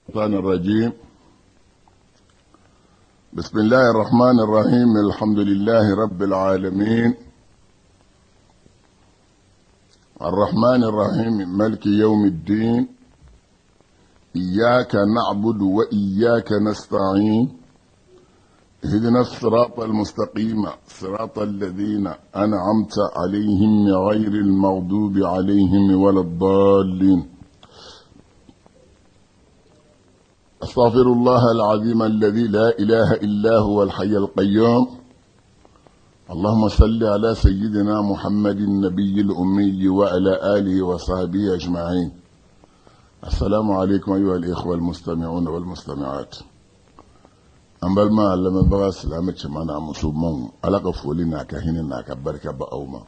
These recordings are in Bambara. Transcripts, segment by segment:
الشيطان الرجيم. بسم الله الرحمن الرحيم. الحمد لله رب العالمين الرحمن الرحيم مالك يوم الدين. إياك نعبد وإياك نستعين. اهدنا الصراط المستقيم صراط الذين أنعمت عليهم غير المغضوب عليهم ولا الضالين. أستغفر الله العظيم الذي لا إله إلا هو الحي القيوم. اللهم صل على سيدنا محمد النبي الأمي وعلى آله وصحبه أجمعين. السلام عليكم أيها الإخوة المستمعون والمستمعات. An balima lamɛnbaga silamɛ cɛman n'a musomanw, Ala ka foli n'a ka hinɛ n'a ka barika ba aw ma.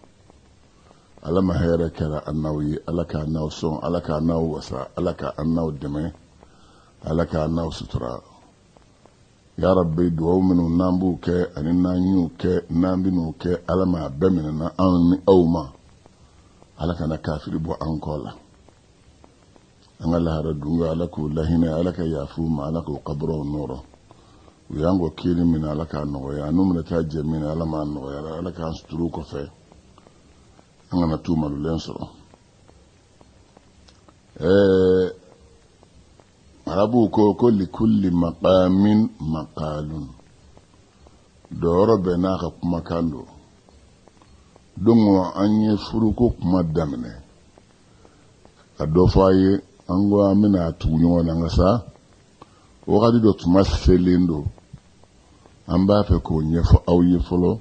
Ala ma hɛrɛ kɛra an n'aw ye. Ala k'a n'aw sɔn, Ala k'a n'aw wasa, Ala ka an n'aw dɛmɛ, Ala k'a n'aw sutura ya Rabbi. Duwawu minnu n'an b'u kɛ ani n'an y'u kɛ, n'an bɛn'u kɛ, Ala m'a bɛɛ minɛ na anw ni aw ma. Ala kana kafiri bɔ an kɔ la. An ka lahara dunga, Ala k'u lahinɛ, Ala ka yafu ma, Ala k'u kaburaw nɔrɔ. U y'an kɔ kiri min na, Ala k'a nɔgɔya. N'u bɛna taa jɛ min na, Ala m'a nɔgɔya. Ala k'an suturu kɔfɛ, an kana t'u malolen sɔrɔ. Arabuw ko ko likulli maqamin maqalun, dɔyɔrɔ bɛɛ n'a ka kumakan don. Don an ye furuko kuma daminɛ ka dɔ fɔ a ye, an ko an bɛna tugu ɲɔgɔn na, nka sa wagati dɔ tuma selen don, an b'a fɛ k'o ɲɛfɔ aw ye fɔlɔ,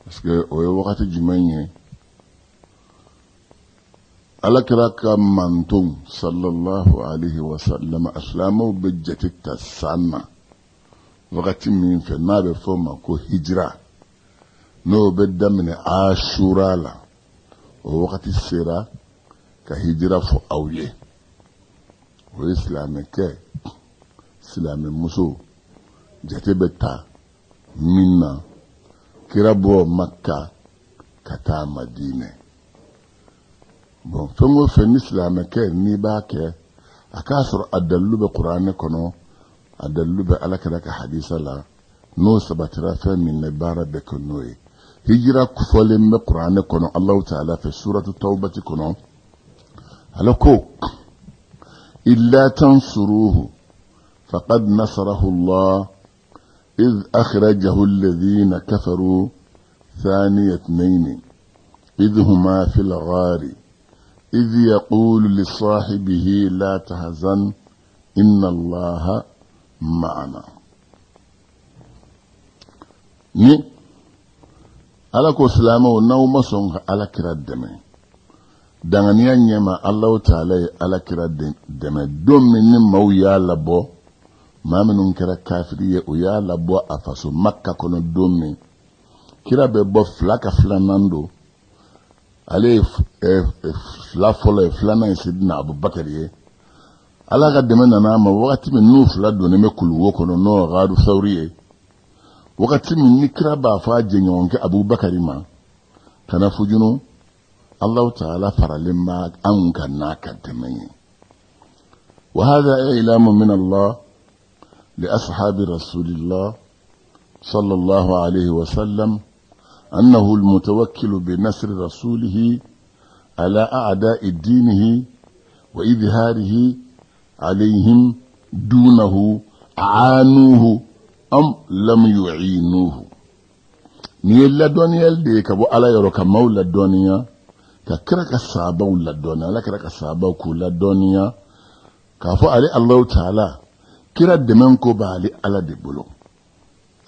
parce que o ye wagati jumɛn ye? Ala kira ka manton sallallahu alaihi wa sallam, a silamɛw bɛ jate ta san na wagati min fɛ, n'a bɛ fɔ o ma ko hijira, n'o bɛ daminɛ Ashura la, o wagati sera ka hijira fɔ aw ye. O ye silamɛkɛ, silamɛmuso jate bɛ ta min na, kira bɔ Makka ka taa Madinɛ. Bon, fɛn o fɛn ni silamɛkɛ n'i b'a kɛ, a k'a sɔrɔ a dalilu bɛ Kuranɛ kɔnɔ, a dalilu bɛ Ala kira ka hadisa la. N'o sabatira fɛn min na, baara bɛ kɛ n'o ye. Hijira fɔlen bɛ Kuranɛ kɔnɔ Alahu Taala fɛ, suratu Tawbati kɔnɔ. Ala ko: illa tansuruhu faqad nasarahu Allah إذ أخرجه الذين كفروا ثاني اثنين إذ هما في الغار إذ يقول لصاحبه لا تحزن إن الله معنا. Ni Ala ko silamɛw, n'aw ma sɔn ka Ala kira dɛmɛ danganiya ɲɛma, Alahu Taala ye Ala kira dɛmɛ don min ni maaw y'a labɔ, maa minnu kɛra kafiri ye, o y'a labɔ a faso Makka kɔnɔ. Don min kira bɛ bɔ, fila ka filanan don, ale ye fila fɔlɔ ye, filanan ye Sidina Abubakar ye. Ala ka dɛmɛ nana a ma wagati min n'u fila donnen bɛ kuluwo kɔnɔ, n'o Gaaru Sawuri ye. Wagati min ni kira b'a fɔ a jɛɲɔgɔnkɛ Abubakari ma: kana fujunu, Alahu Taala faralen b'a anw kan n'a ka dɛmɛ ye. وهذا إعلام من الله لأصحاب رسول الله صلى الله عليه وسلم أنه المتوكل بنصر رسوله على أعداء دينه وإظهاره عليهم دونه أعانوه أم لم يعينوه. Nin ye ladɔnniyali de ye ka bɔ Ala yɔrɔ ka maaw ladɔnniya, ka kira ka sabaw ladɔnniya, Ala kira ka sabaw k'u ladɔnniya k'a fɔ ale Alahu Taala, kira dɛmɛ ko b'ale Ala de bolo.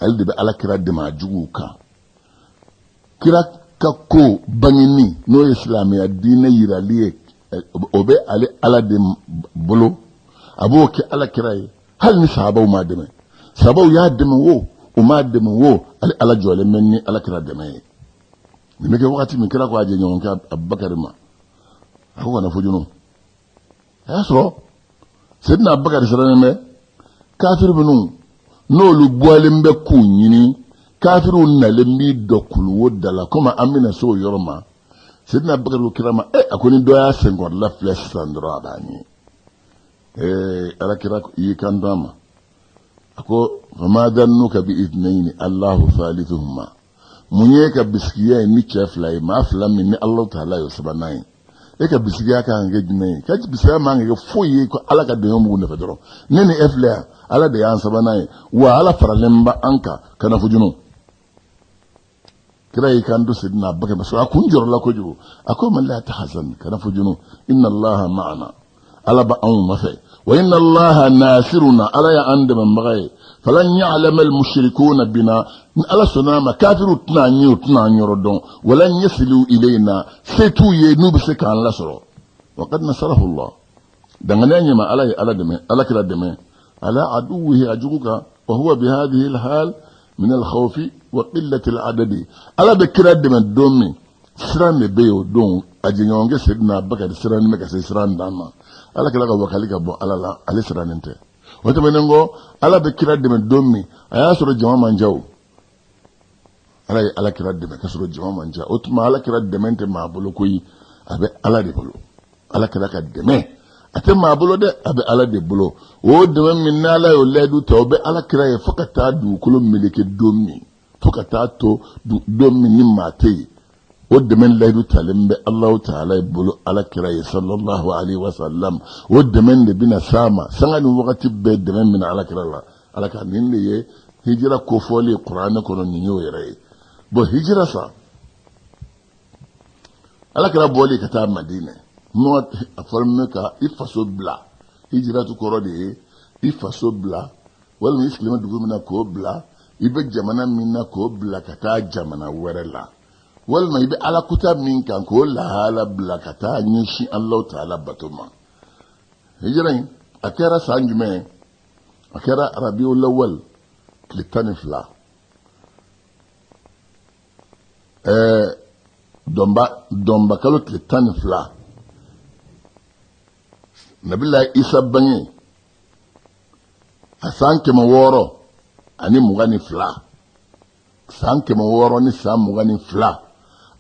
Ale de bɛ Ala kira dɛmɛ a juguw kan. Kira ka ko bangeni, n'o ye silamɛya diinɛ yirali ye, o bɛ ale Ala de bolo. A b'o kɛ Ala kira ye hali ni sahabaw m'a dɛmɛ. Sahabaw y'a dɛmɛ wo, u m'a dɛmɛ wo, ale Ala jɔlen bɛ ni Ala kira dɛmɛ ye. Nin bɛ kɛ wagati min, kira ko a jɛɲɔgɔnkɛ Abubakari ma, a ko kana fujunu. A y'a sɔrɔ Sedina Abubakari sirannen bɛ kafiri minnu n'olu bɔlen bɛ k'u ɲini. Kafiriw nalen b'i dɔ kuluwo da la, komi an bɛna se o yɔrɔ ma. Sedina Abubakari ko kira ma: e, a ko ni dɔ y'a senkɔrɔla filɛ sisan dɔrɔn, a b'a ɲɛ. Ee, Alakira y'i kanto a ma, a ko fama dannuka bi ithnayni Allahu thalithuhuma. Mun ye ka bisigiya ye ni cɛ fila ye, maa fila min ni Alahu taala y'o sabanan ye? E ka bisigiya kan ka kɛ jumɛn ye? Ka bisigiya man ka kɛ foyi ye ko Ala ka dɛmɛ b'u nɔfɛ dɔrɔn. Ne ni e filɛ yan, Ala de y'an sabanan ye, wa Ala faralen bɛ an kan. Kana fujunu. Kira y'i kanto Sidina Abubakar ma, a kun jɔrɔla kojugu. A ko ma la tahzan, kana fujunu, inna Allaha ma'ana, Ala bɛ anw nɔfɛ, wa inna Allaha nasiruna, Ala y'an dɛmɛbaga ye. Falan ya'lama al-mushrikuna bina, ni Ala sɔnna a ma, kafiriw tɛna an ye, u tɛna an yɔrɔ dɔn. Walan yasilu ilayna, se t'u ye n'u bɛ se k'an lasɔrɔ. Wa qad nasarahu Allah, danganiya ɲɛma Ala ye Ala dɛmɛ, Ala kira dɛmɛ ala aduwihi, a jugu kan. Wa huwa bi hadhihi al-hal min al-khawfi wa qillati al-adadi. Ala bɛ kira dɛmɛ don min, siran de bɛ yen o don. A jɛɲɔgɔnkɛ Sidina Abubakar sirannen bɛ ka se siran dan ma. Ala kira ka wakali ka bɔ Ala la, ale sirannen tɛ. O tɛmɛnen kɔ, Ala bɛ kira dɛmɛ don min, a y'a sɔrɔ jama man ca o. Ala ye Ala kira dɛmɛ ka sɔrɔ jama man ca. O tuma Ala kira dɛmɛ tɛ maa bolo koyi, a bɛ Ala de bolo. Ala kira ka dɛmɛ a tɛ maa bolo dɛ, a bɛ Ala de bolo. O dɛmɛ min n'Ala y'o layidu ta, o bɛ Ala kira ye fo ka taa dugukolo meleke don min, fo ka taa to don min ni maa tɛ yen. O dɛmɛ layidu talen bɛ Alahu taala bolo Ala kira ye sallallahu alaihi wa sallam. O dɛmɛ de bɛna s'a ma sanga ni wagati bɛɛ. Dɛmɛ bɛna Ala kira la. Ala ka nin de ye hijira kofɔli kuranɛ kɔnɔ, nin y'o yɛrɛ ye. Bɔn, hijira sa, Ala kira bɔli ka taa Madinɛ, n'o a fɔra min ka i faso bila, hijiratu kɔrɔ de ye i faso bila, walima i sigilen bɛ dugu min na k'o bila, i bɛ jamana min na k'o bila ka taa jamana wɛrɛ la, walima i bɛ ala kuta min kan k'o lahala bila ka taa ɲɛsin Alahu taala bato ma. Hijira in a kɛra san jumɛn? A kɛra Rabiul Lawal tile 12, dɔnba dɔnba kalo tile 12, Nabila Isa bange a san 622, san 622,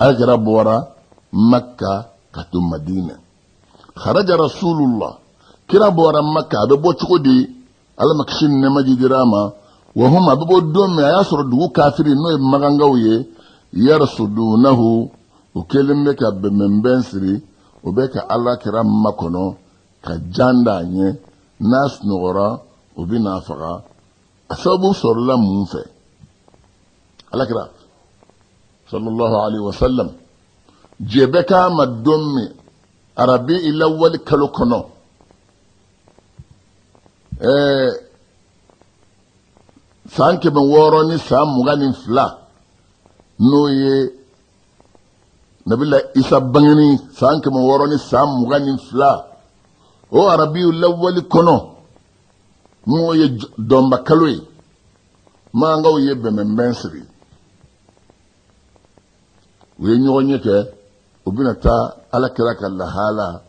Alakira bɔra Makka ka to Madina. Kharaja Rasulullah, kira bɔra Makka. A bɛ bɔ cogo di? Ala ma kisi ni nɛɛma jidira a ma. Wa hum, a bɛ bɔ don min, a y'a sɔrɔ dugu kafiri, n'o ye magangaw ye, yarsudunahu, u kɛlen bɛ ka bɛnbɛnbɛn siri, u bɛ ka Ala kira makɔnɔ ka jan d'a ɲɛ. N'a sunɔgɔra, u bɛ n'a faga. A sababu sɔrɔla mun fɛ? Ala kira sallallahu alaihi wasallam, jɛ bɛ k'a ma don min, arabi ilawali kalo kɔnɔ, san 622, n'o ye Nabila Isa bangeni san 622, o arabiyu lawali kɔnɔ, n'o ye dɔnba kalo ye, makankaw ye bɛnbɛnbɛn siri. U ye ɲɔgɔnye kɛ, u bɛna taa Ala kira ka lahala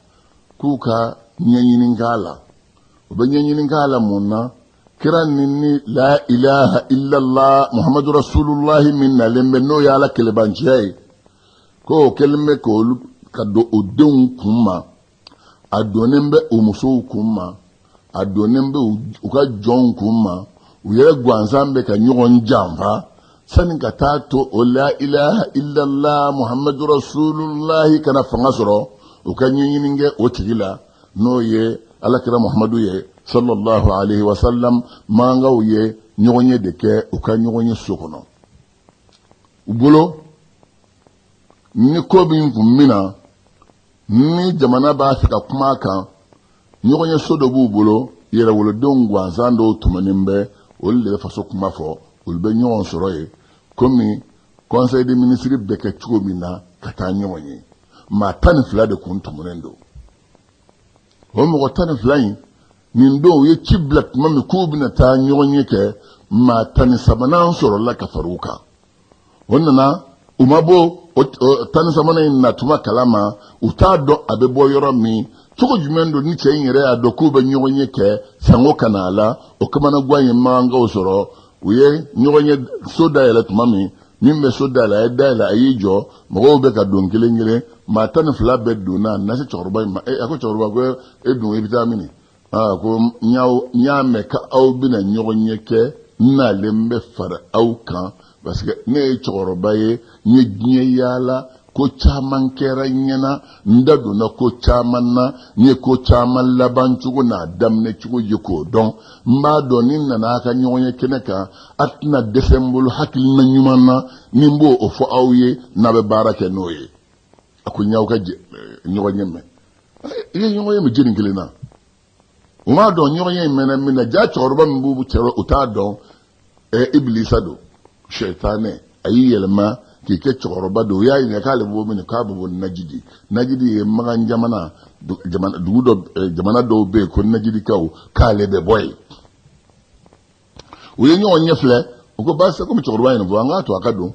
k'u ka ɲɛɲini k'a la. U bɛ ɲɛɲini k'a la mun na? Kira ni ni la ilaha illallah muhammadu rasulullahi min nalen bɛ, n'o ye Ala kelebanciya ye, ko o kɛlen bɛ k'olu ka don o denw kun ma, a donnen bɛ u musow kun ma, a donnen bɛ u ka jɔnw kun ma, u yɛrɛ gansan bɛ ka ɲɔgɔn janfa. Sani ka taa to o la ilaha illallah muhammadu rasulullahi kana fanga sɔrɔ, u ka ɲɛɲini kɛ o tigi la, n'o ye Alakira Muhammadu ye sallallahu alaihi wasallam. Makankaw ye ɲɔgɔnye de kɛ u ka ɲɔgɔnye so kɔnɔ. U bolo ni ko min kun min na, ni jamana b'a fɛ ka kuma a kan, ɲɔgɔnye so dɔ b'u bolo, yɛrɛwolodenw gansan dɔw tɔmɔnen bɛ, olu de bɛ faso kuma fɔ. Olu bɛ ɲɔgɔn sɔrɔ yen komi conseil des ministres bɛ kɛ cogo min na ka taa ɲɔgɔn ye. Maa 12 de kun tɔmɔnen don. O mɔgɔ 12 in, nin don u ye ci bila tuma min k'u bɛna taa ɲɔgɔn ye kɛ, maa 13nan sɔrɔla ka fara u kan. O nana, u ma bɔ 13nan in natuma kalama, u t'a dɔn a bɛ bɔ yɔrɔ min, cogo jumɛn don. Ni cɛ in yɛrɛ y'a dɔn k'u bɛ ɲɔgɔn ye kɛ, sango ka na a la. O kamanagan ye makankaw sɔrɔ. U ye ɲɔgɔn ye so dayɛlɛ tuma min, min bɛ so dayɛlɛ, a ye dayɛlɛ, a y'i jɔ, mɔgɔw bɛ ka don kelen kelen. Maa 12 bɛɛ donna. A nana se cɛkɔrɔba in ma. A ko cɛkɔrɔba ko e dun, i bɛ taa mini? Aa ko n y'a mɛn ko aw bɛna ɲɔgɔnye kɛ, n nalen bɛ fara aw kan parce que ne ye cɛkɔrɔba ye, n ye diɲɛ yaala, ko caman kɛra n ɲɛna, n da donna ko caman na, n ye ko caman laban cogo n'a daminɛ cogo ye k'o dɔn. N b'a dɔn ni n nana a ka ɲɔgɔnye kɛnɛ kan, a tɛna dɛsɛ n bolo hakilina ɲuman na ni n b'o fɔ aw ye n'a bɛ baara kɛ n'o ye. A ko n y'aw ka ɲɔgɔnye mɛn. I ye ɲɔgɔnye mɛn jɛni kelen na? U m'a dɔn ɲɔgɔnye in mɛnna min na. Ja cɛkɔrɔba min b'u cɛ, u t'a dɔn ibilisa don, sɛtanɛ a y'i yɛlɛma k'i kɛ cɛkɔrɔba don. U y'a ɲininka k'ale bɔ min, k'a bɛ bɔ Najidi. Najidi ye Makan jamana, jamana dugu dɔ, jamana dɔw bɛ yen ko Najidikaw, k'ale bɛ bɔ yen. U ye ɲɔgɔn ɲɛ filɛ, u ko baasi komi cɛkɔrɔba ye nin fɔ, an k'a to a ka don.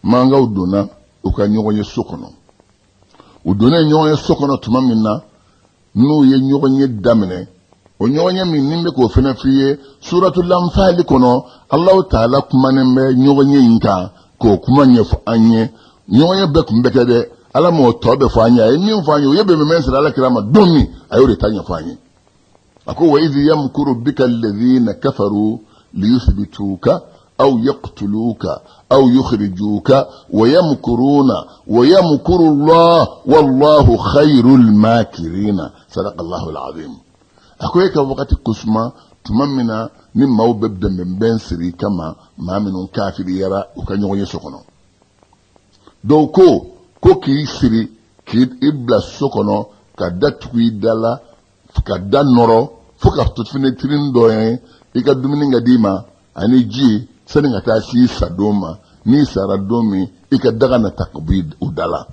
Makankaw donna u ka ɲɔgɔnye so kɔnɔ. U donnen ɲɔgɔnye so kɔnɔ tuma min na, n'u ye ɲɔgɔnye daminɛ, o ɲɔgɔnye min ni n bɛ k'o fana f'i ye suratul anfali kɔnɔ, Alahu taala kumanen bɛ ɲɔgɔnye in kan k'o kuma ɲɛfɔ an ye. Ɲɔgɔnye bɛɛ tun bɛ kɛ dɛ, Ala m'o tɔ bɛɛ fɔ an ye. A ye min fɔ an ye, u ye bɛnbɛnbɛn siri Ala kira ma don min, a y'o de ta ɲɛfɔ an ye. A ko wa idh yamkuru bika alladhina kafaru liyuthbituka aw yaqtuluka aw yukhrijuka wa yamkuruna wa yamkuru Allah wallahu khayrul makirina. Sadaqa Allahu alazim. A ko e ka wagati kosuma tuma min na ni maaw bɛ bɛnbɛnbɛn siri i kama, maa minnu kafiriyara u ka ɲɔgɔn ye so kɔnɔ. Dɔw ko k'i siri k'i bila so kɔnɔ ka da tugu i da la, ka da nɔrɔ fo ka to finɛtirin dɔ ye, i ka dumuni ka d'i ma ani ji sani ka taa s'i sa don ma. N'i sara don min, i ka daga na ta ka bɔ u da la.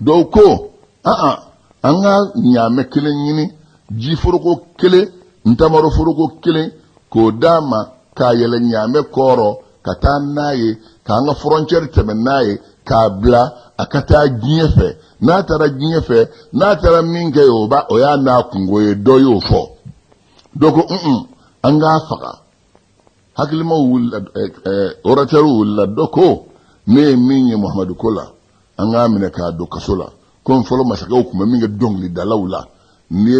Dɔw ko aa, an ka ɲaamɛ kelen ɲini, ji foroko kelen, ntamaro foroko kelen, k'o d'a ma k'a yɛlɛ ɲaamɛ kɔrɔ ka taa n'a ye, k'an ka frontière tɛmɛ n'a ye, k'a bila a ka taa diɲɛ fɛ. N'a taara diɲɛ fɛ, n'a taara min kɛ, o b'a o y'a n'a kunko ye. Dɔ y'o fɔ, dɔ ko un, an k'a faga. Hakilimaw wulila, orateur wulila. Dɔ ko ne ye min ye Muhamadu ko la, an k'a minɛ k'a don kaso la, komi fɔlɔ masakɛw tun bɛ min kɛ dɔnkilidalaw la. N'i ye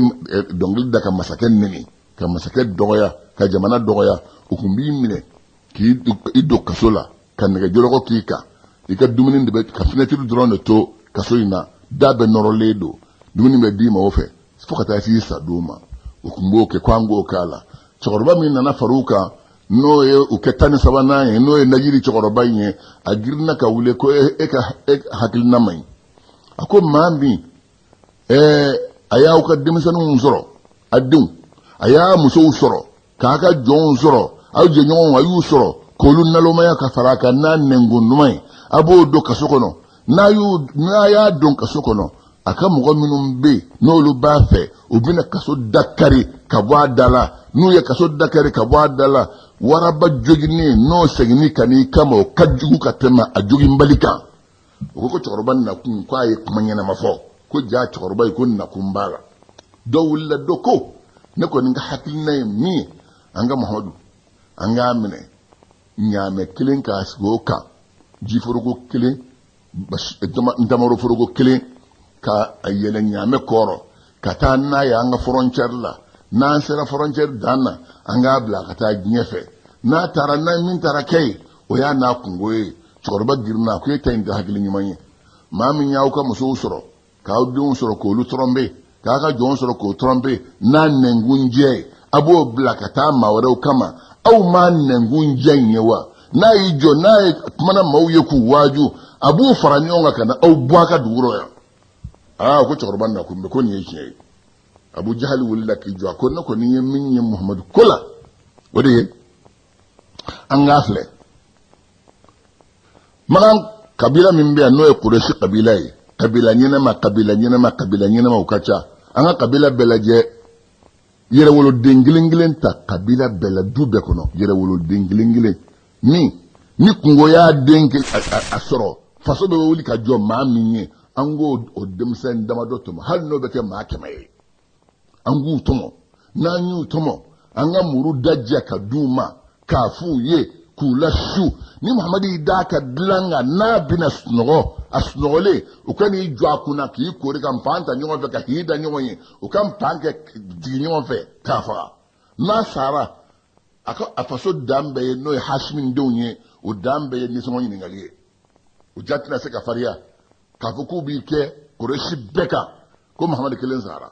dɔnkili da ka masakɛ neni, ka masakɛ dɔgɔya, ka jamana dɔgɔya, u tun b'i minɛ k'i don kaso la, ka nɛgɛjɔlɔkɔ k'i kan, i ka dumuni de bɛ ka finɛtiri dɔrɔn de to kaso in na, da bɛɛ nɔrɔlen don, dumuni bɛ d'i ma o fɛ fo ka taa s'i sa don ma. U tun b'o kɛ, ko an k'o k'a la. Cɛkɔrɔba min nana far'u kan, n'o ye u kɛ 13nan ye, n'o ye Najiri cɛkɔrɔba in ye, a girinna ka wuli ko e ka e hakilina man ɲi. A ko maa min a y'aw ka denmisɛnninw sɔrɔ, a denw, a y'a musow sɔrɔ, k'a ka jɔnw sɔrɔ, aw jɛɲɔgɔnw, a y'u sɔrɔ k'olu nalomaya ka fara a kan n'a nɛnkun duman ye, a b'o don kaso kɔnɔ. N'a y'u n'a y'a don kaso kɔnɔ, a ka mɔgɔ minnu bɛ yen n'olu b'a fɛ, u bɛna kaso dakari ka bɔ a da la. N'u ye kaso dakari ka bɔ a da la, waraba joginnen n'o seginni ka n'i kama, o ka jugu ka tɛmɛ a joginbali kan. O ko cɛkɔrɔba nakun, ko a ye kuma ɲɛnama fɔ, ko ja cɛkɔrɔba ye ko nakun b'a la. Dɔ wulila, dɔ ko ne kɔni ka hakilina ye min ye, an ka Muhamadu, an k'a minɛ ɲaamɛ kelen k'a sigi o kan, jiforoko kelen, ntamaro foroko kelen, ka a yɛlɛ ɲaamɛ kɔrɔ ka taa n'a ye an ka frontière la. N'an sera frontière dan na, an k'a bila ka taa diɲɛ fɛ. N'a taara, n'a min taara kɛ yen, o y'a n'a kunko ye. Cɛkɔrɔba girinna ko e ta in tɛ hakili ɲuman ye. Maa min y'aw ka musow sɔrɔ, k'aw denw sɔrɔ k'olu tromper, k'a ka jɔnw sɔrɔ k'o tromper n'a nɛnkunjɛ ye, a b'o bila ka taa maa wɛrɛw kama. Aw m'a nɛnkunjɛ in ye wa? N'a y'i jɔ, n'a ye kumana maaw ye k'u waaju, a b'u fara ɲɔgɔn kan ka na aw bɔ a ka dugu rɔ yan. Aa, ko cɛkɔrɔba nakun bɛ ko nin ye tiɲɛ ye. Abu Jahali wulila k'i jɔ, a ko ne kɔni ye min ye Muhamadu ko la, o de ye an k'a filɛ. Makan kabila min bɛ yan, n'o ye Kuresi kabila ye, kabila ɲɛnama, kabila ɲɛnama, kabila ɲɛnama, u ka ca. An ka kabila bɛɛ lajɛ, yɛrɛwoloden kelen kelen ta kabila bɛɛ la, du bɛɛ kɔnɔ, yɛrɛwoloden kelen kelen min ni kungo y'a den a sɔrɔ, faso bɛ wuli ka jɔ maa min ye, an k'o o denmisɛn damadɔ tɔmɔ, hali n'o bɛ kɛ maa 100 ye, an k'u tɔmɔ. N'an y'u tɔmɔ, an ka muru dajɛ ka d'u ma k'a f'u ye k'u lasu. Ni Muhamadu y'i d'a ka dilan kan, n'a bɛna sunɔgɔ, A sunɔgɔlen, u ka n'i jɔ a kunna k'i kori ka npan ta ɲɔgɔn fɛ, ka hin da ɲɔgɔn ye, u ka npan kɛ jigin ɲɔgɔn fɛ k'a faga. N'a sara, a ka a faso dan bɛɛ ye, n'o ye Hasimi denw ye, o dan bɛɛ ye nisɔngɔ ɲininkali ye. O ja tɛna se ka fariya k'a fɔ k'u b'i kɛ Kurɛsi bɛɛ kan ko Mahamadu kelen sara.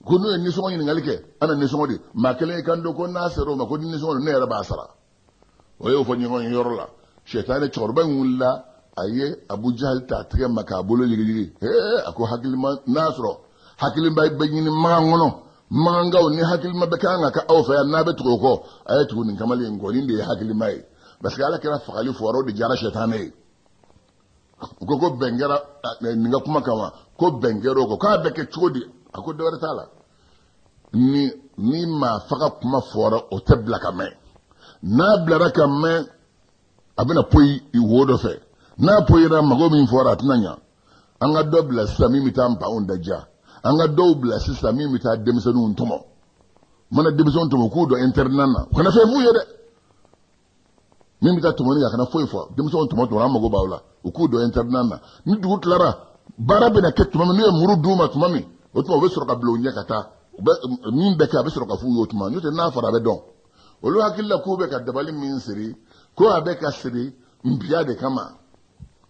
Ko n'u ye nisɔngɔ ɲininkali kɛ, an na nisɔngɔ di. Maa kelen y'i kanto ko n'a sera o ma ko ni nisɔngɔ don, ne yɛrɛ b'a sara. O y'o fɔ ɲɔgɔn ye yɔrɔ la, sɛtanɛ cɛkɔrɔba in wulila, a ye Abu Jahali ta a tɛgɛ ma k'a bolo yigiyigi. Hee, a ko hakilima, n'a sɔrɔ hakilima bɛ ɲini Makan kɔnɔ, Makankaw ni hakilima bɛ kan ka kɛ aw fɛ yan, n'a bɛ tugu o kɔ, a ye tugu nin kamalen in kɔ, nin de ye hakilima ye. Parce que Ala kira fagali fɔra, o de diyara sɛtanɛ ye. U ko ko bɛn kɛra nin ka kuma kan wa? Ko bɛn kɛra o kɔ, k'a bɛ kɛ cogo di? A ko dɔwɛrɛ t'a la, ni maa faga kuma fɔra, o tɛ bila ka mɛn. N'a bilara ka mɛn, a bɛna poyi wo dɔ fɛ. N'a poyira, mago min fɔra, a tɛna ɲa. An ka dɔ bila sisan min bɛ taa npanw daja, an ka dɔw bila sisan min bɛ taa denmisɛnninw tɔmɔ. Mana denmisɛnninw tɔmɔ k'u don internat na, u kana fɛn f'u ye dɛ. Min bɛ taa tɔmɔni kɛ, a kana foyi fɔ. Denmisɛnw tɔmɔ tɔmɔ, an mago b'aw la. U k'u don internat na. Ni dugu tilara, baara bɛna kɛ tuma min, n'u ye muru d'u ma tuma min, o tuma u bɛ sɔrɔ ka bila u ɲɛ ka taa. U bɛ min bɛ kɛ, a bɛ sɔrɔ ka f'u ye o tuma. N'o tɛ, n'a fɔra, a bɛ dɔn. Olu hakili la k'u bɛ ka dabali min siri, ko a bɛ ka siri npiya de kama.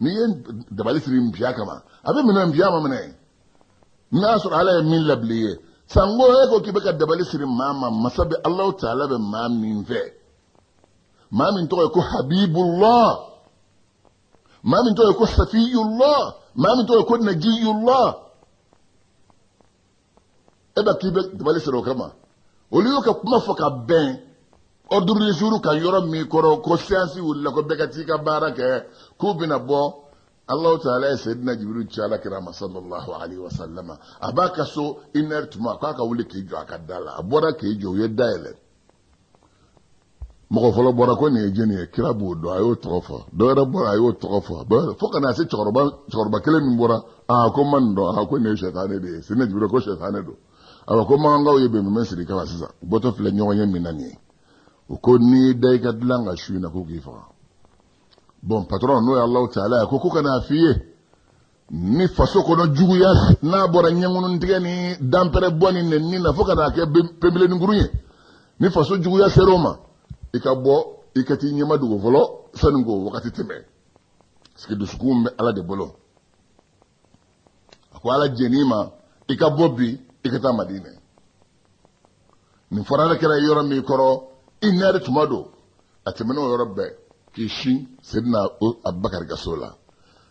N'i ye dabali siri npiya kama, a bɛ minɛ. Npiya ma minɛ, n'a sɔrɔ Ala ye min labila i ye. Sanko e ko k'i bɛ ka dabali siri maa ma, masa bɛ Alahu taala bɛ maa min fɛ, maa min tɔgɔ ye ko Habibullah, maa min tɔgɔ ye ko Safiyullah, maa min tɔgɔ ye ko Najiyullah, e bɛ k'i bɛ dabali siri o kama. Olu y'o ka kuma fɔ ka bɛn ordre du jour kan yɔrɔ min kɔrɔ, ko séance wulila, ko bɛɛ ka t'i ka baara kɛ, k'u bɛna bɔ. Alahu taala ye Seyidina Jibril ci Ala kira ma sallallahu alaihi wa sallama. A b'a ka so une heure tuma, k'a ka wuli k'i jɔ a ka da la. A bɔra k'i jɔ, u ye da yɛlɛ. Mɔgɔ fɔlɔ bɔra ko nin ye jɔni ye? Kira b'o dɔn, a y'o tɔgɔ fɔ. Dɔ wɛrɛ bɔra, a y'o tɔgɔ fɔ, fo ka na se cɛkɔrɔba kelen min bɔra, aa, ko ma nin dɔn. Aa, ko nin ye sɛtanɛ de ye. Seyidina Jibril ko sɛtanɛ don. Awa, ko Makankaw ye bɛnbɛn siri kama sisan, u bɔtɔ filɛ ɲɔgɔn ye min na nin ye. U ko n'i da i ka dilan kan su in na, ko k'i faga. Bon, patron n'o ye Alahu taala ye, ko ka n'a f'i ye ni faso kɔnɔ juguya n'a bɔra ɲɛŋununtigɛ ni danpɛrɛ bɔ ni nɛnini na fo ka n'a kɛ penbilennikurun ye, ni faso juguya sera o ma, i ka bɔ, i ka t'i ɲɛma dogo fɔlɔ sani k'o wagati tɛmɛ, parce que dusukun bɛ Ala de bolo. A ko Ala jɛn'i ma, i ka bɔ bi, i ka taa Madinɛ. Nin fɔra Ala kira yɔrɔ min kɔrɔ, une heure tuma don, a tɛmɛna o yɔrɔ bɛɛ k'i sin Sedina Abubakar ka so la.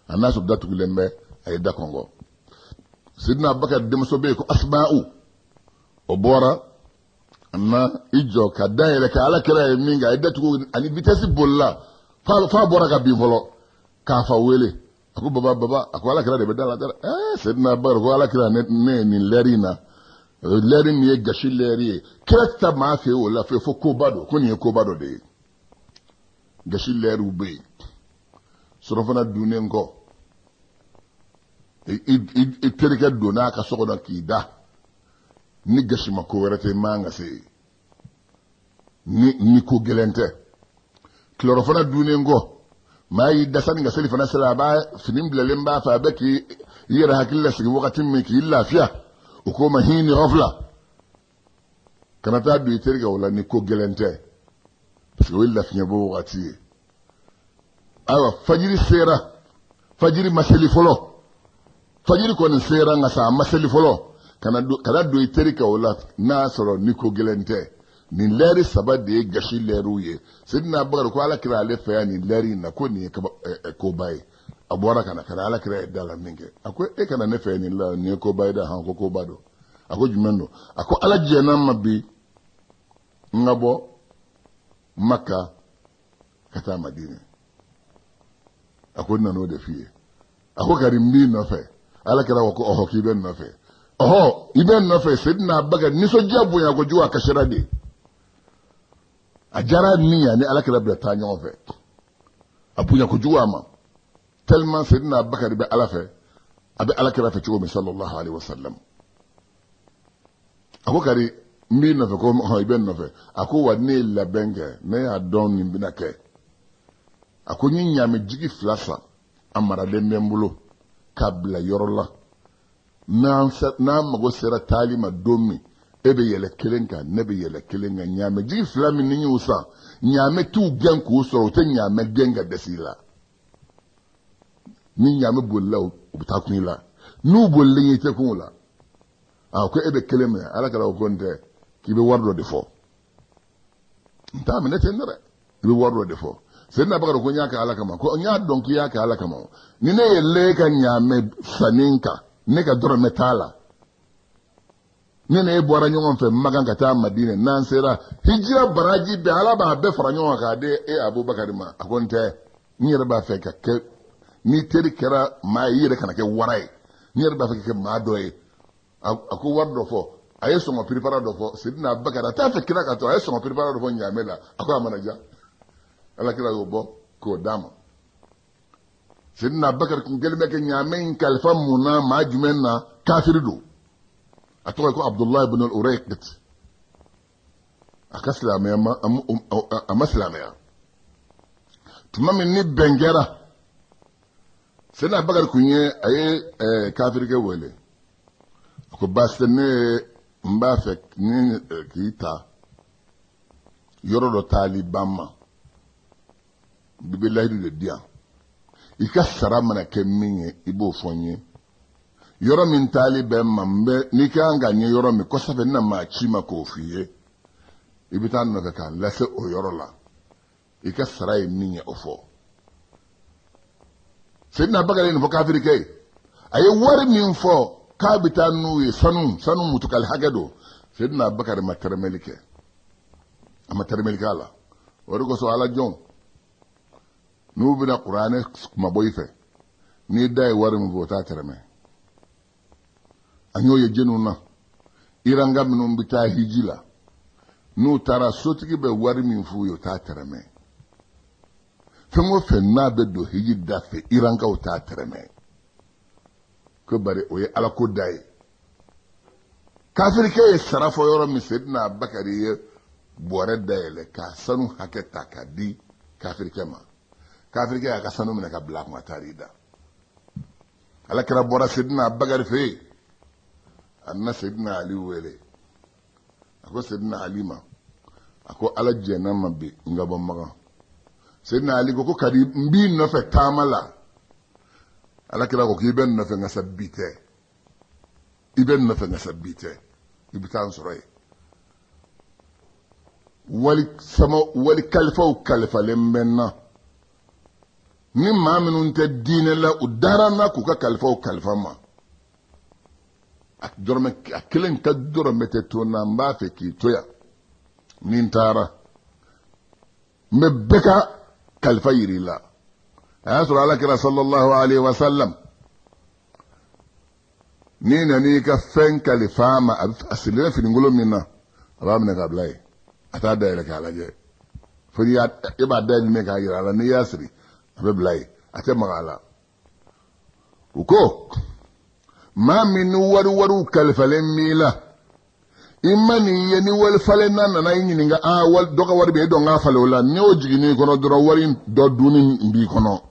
A n'a sɔrɔ datugulen bɛ, a ye da kɔnkɔn. Sedina Abubakar denmuso bɛ yen ko Asma'u, o bɔra a na i jɔ ka da yɛlɛ ka Ala kira ye min kɛ, a ye datugu ani vitesse bolila f'a bɔra ka bin fɔlɔ k'a fa wele. A ko baba, baba. A ko Ala kira de bɛ da la dɛ. Sedina Abubakar ko Ala kira, ne ye nin lɛri in na, lɛri min ye gasi lɛri ye, kira tɛ taa maa fɛ yen o la fo koba dɔ, ko nin ye koba dɔ de ye. Gasi lɛriw bɛ yen. Surɔfana dunnen kɔ, i terikɛ donna a ka so kɔnɔ k'i da, ni gasima ko wɛrɛ tɛ, man ka se yen ni ko gɛlɛn tɛ. Tilɔrɔfana dunnen kɔ, maa y'i da sani ka selifana sera, a b'a fini bilalen b'a fɛ, a bɛ k'i yɛrɛ hakili lasigi wagati min k'i lafiya, o k'o ma hini ghafla, kana taa don i terikɛ o la ni ko gɛlɛn tɛ, parce que o ye lafiɲɛbɔ wagati ye. Ayiwa, fajiri sera, fajiri ma seli fɔlɔ, fajiri kɔni sera nka sa a ma seli fɔlɔ, kana don i terikɛ o la n'a sɔrɔ ni ko gɛlɛn tɛ. Nin lɛri saba de ye gasi lɛriw ye. Sedina Abubakar ko Ala kira ale fɛ yan nin lɛri in na, ko nin ye koba ye. A bɔra ka na ka na Ala kira ye da la min kɛ, a ko e kana ne fɛ nin la, nin ye koba ye dɛ. Hɔn, ko koba don. A ko jumɛn don? A ko Ala jɛnna n ma bi n ka bɔ Maka ka taa Madinɛ. A ko n nan'o de f'i ye. A ko kari n b'i nɔfɛ. Ala kira ko ɔhɔ, k'i bɛ n nɔfɛ. Ɔhɔ, i bɛ n nɔfɛ. Sedina Abubakar nisɔndiya bonya kojugu, a kasira de, a diyara min ye, ani Ala kira bila taa ɲɔgɔn fɛ, a bonya kojugu a ma, tellement Sedina Abubakar bɛ Ala fɛ, a bɛ Ala kira fɛ cogo min sallallahu alaihi wasallam. A ko kari n b'i nɔfɛ. Ko hɔn, i bɛ n nɔfɛ. A ko wa ne ye labɛn kɛ, ne y'a dɔn nin bɛna kɛ. A ko n ye ɲaamɛ jigi 2 san. A maralen bɛ n bolo k'a bila yɔrɔ la. N'an mago sera taali ma don min, e bɛ yɛlɛ kelen kan, ne bɛ yɛlɛ kelen kan. Ɲaamɛ jigi fila min ni n y'u san, ɲaamɛ t'u gɛn k'u sɔrɔ, u tɛ ɲaamɛ gɛn ka dɛsɛ i la. Ni ɲaamɛ bolila, u bɛ taa kun i la. N'u bolilen, i tɛ kun u la. A ko e bɛ kelen minɛ. Ala kira ko n tɛ, k'i bɛ wari dɔ de fɔ. N t'a minɛ ten dɛ, i bɛ wari dɔ de fɔ. Seyidina Abubakar ko n y'a kɛ Ala kama. Ko n y'a dɔn k'i y'a kɛ Ala kama. Ni ne yɛlɛla e ka ɲaamɛ sannen kan, ne ka dɔrɔmɛ t'a la. Ne ni e bɔra ɲɔgɔn fɛ Makan ka taa Madinɛ, n'an sera, hijira baraji bɛɛ, Ala b'a bɛɛ fara ɲɔgɔn kan k'a di e Abubakar ma. A ko n tɛ, n yɛrɛ b'a fɛ ka kɛ ni teri kɛra maa ye, i yɛrɛ kana kɛ wara ye, n yɛrɛ b'a fɛ ka kɛ maa dɔ ye. A ko wari dɔ fɔ. A ye sɔngɔ piripara dɔ fɔ. Sidina Abubakar a t'a fɛ kira ka to, a ye sɔngɔ piripara dɔ fɔ ɲaamɛ la. A ko a mana ja, Ala kira y'o bɔ k'o d'a ma. Sidina Abubakar kun kɛlen bɛ ka ɲaamɛ in kalifa mun na, maa jumɛn na? Kafiri don, a tɔgɔ ye ko Abudulayi ibn Urayqit. A ka silamɛya ma, a ma silamɛya. Tuma min ni bɛn kɛra, Seyidina Abubakar kun ye a ye kafirikɛ wele. A ko baasi tɛ, ne n b'a fɛ ni k'i ta yɔrɔ dɔ taali ban ma, i bɛ layidu de di yan, i ka sara mana kɛ min ye, i b'o fɔ n ye. Yɔrɔ min taali bɛ n ma, n bɛ n'i ka kan ka n ye yɔrɔ min kɔsɛbɛ, n na maa ci ma k'o f'i ye, i bɛ taa n nɔfɛ k'a lase o yɔrɔ la. I ka sara ye min ye, o fɔ. Seyidina Abubakar ye nin fɔ kafirikɛ ye. A ye wari min fɔ k'a bɛ taa n'u ye, sanu mutukali hakɛ don. Seyidina Abubakar ma tɛrɛmɛli kɛ, a ma tɛrɛmɛli k'a la. O de kosɔn, Ala jɔn, n'u bɛna kuranɛ kuma bɔ i fɛ, n'i da ye wari min fɔ, o t'a tɛrɛmɛ. An y'o ye jɛniw na, Iranka minnu bɛ taa hiji la, n'u taara, sotigi bɛ wari min f'u ye, o t'a tɛrɛmɛ. Fɛn o fɛn n'a bɛ don hiji da fɛ, Irankaw t'a tɛrɛmɛ, ko bari o ye Ala ko da ye. Kafirikɛ ye sara fɔ yɔrɔ min, Seyidina Abubakari ye bɔrɛ dayɛlɛ k'a sanu hakɛ ta k'a di kafirikɛ ma. Kafirikɛ y'a ka sanu minɛ ka bila a kun, a taara i da. Ala kira bɔra Seyidina Abubakari fɛ yen, a nana Seyidina Ali wele. A ko Seyidina Ali ma, a ko Ala jɛnna ma bi n ka bɔ Makan. Seyidina Ali ko ka di n b'i nɔfɛ taama la. Ala kira ko k'i bɛ n nɔfɛ, nka sa bi tɛ. I bɛ n nɔfɛ, nka sa bi tɛ. I bɛ taa n sɔrɔ yen. Wali sama wali kalifaw kalifalen bɛ n na. Ni maa minnu tɛ diinɛ la, u dara n na k'u ka kalifaw kalifa n ma. A dɔrɔmɛ a kelen ka dɔrɔmɛ tɛ to n na. N b'a fɛ k'i to yan. Ni n taara, n bɛ bɛɛ ka kalifa yir'i la. A y'a sɔrɔ Ala kira sallallahu alaihi wa sallam, n'i nana i ka fɛn kalifa a ma, a sirilen finikolon min na, a b'a minɛ k'a bila yen, a t'a dayɛlɛ k'a lajɛ fo n'i y'a e b'a dayɛlɛ min k'a yira a la. N'i y'a siri, a bɛ bila yen, a tɛ maga a la. U ko maa min ni wariw kalifalen b'i la, i ma nin ye, ni wali falenna nana i ɲininka, aa, wali dɔ ka wari bɛ e dɔn k'a falen o la, n'i y'o jiginn'i kɔnɔ dɔrɔn, wari dɔ dunni b'i kɔnɔ.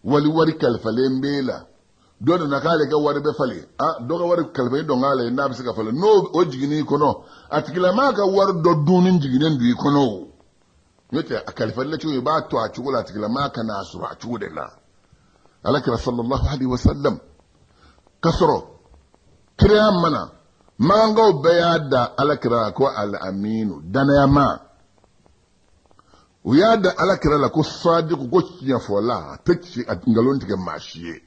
Wali wari kalifalen b'e la, dɔ nana k'ale ka wari bɛ falen, a dɔ ka wari kalifalen dɔn k'ale n'a bɛ se ka falen, n'o o jiginn'i kɔnɔ, a tigilamaa ka wari dɔ dunni jiginnen don i kɔnɔ. O n'o tɛ, a kalifali la cogo, i b'a to a cogo la, a tigilamaa ka n'a sɔrɔ a cogo de la. Ala kira sallallahu alaihi wasallam, ka sɔrɔ kiraya ma na, makankaw bɛɛ y'a da ala kira ko al aminu, danayama. U y'a da ala kira la ko sadiku, ko tiɲɛfɔla, a tɛ nkalon tigɛ maa si ye,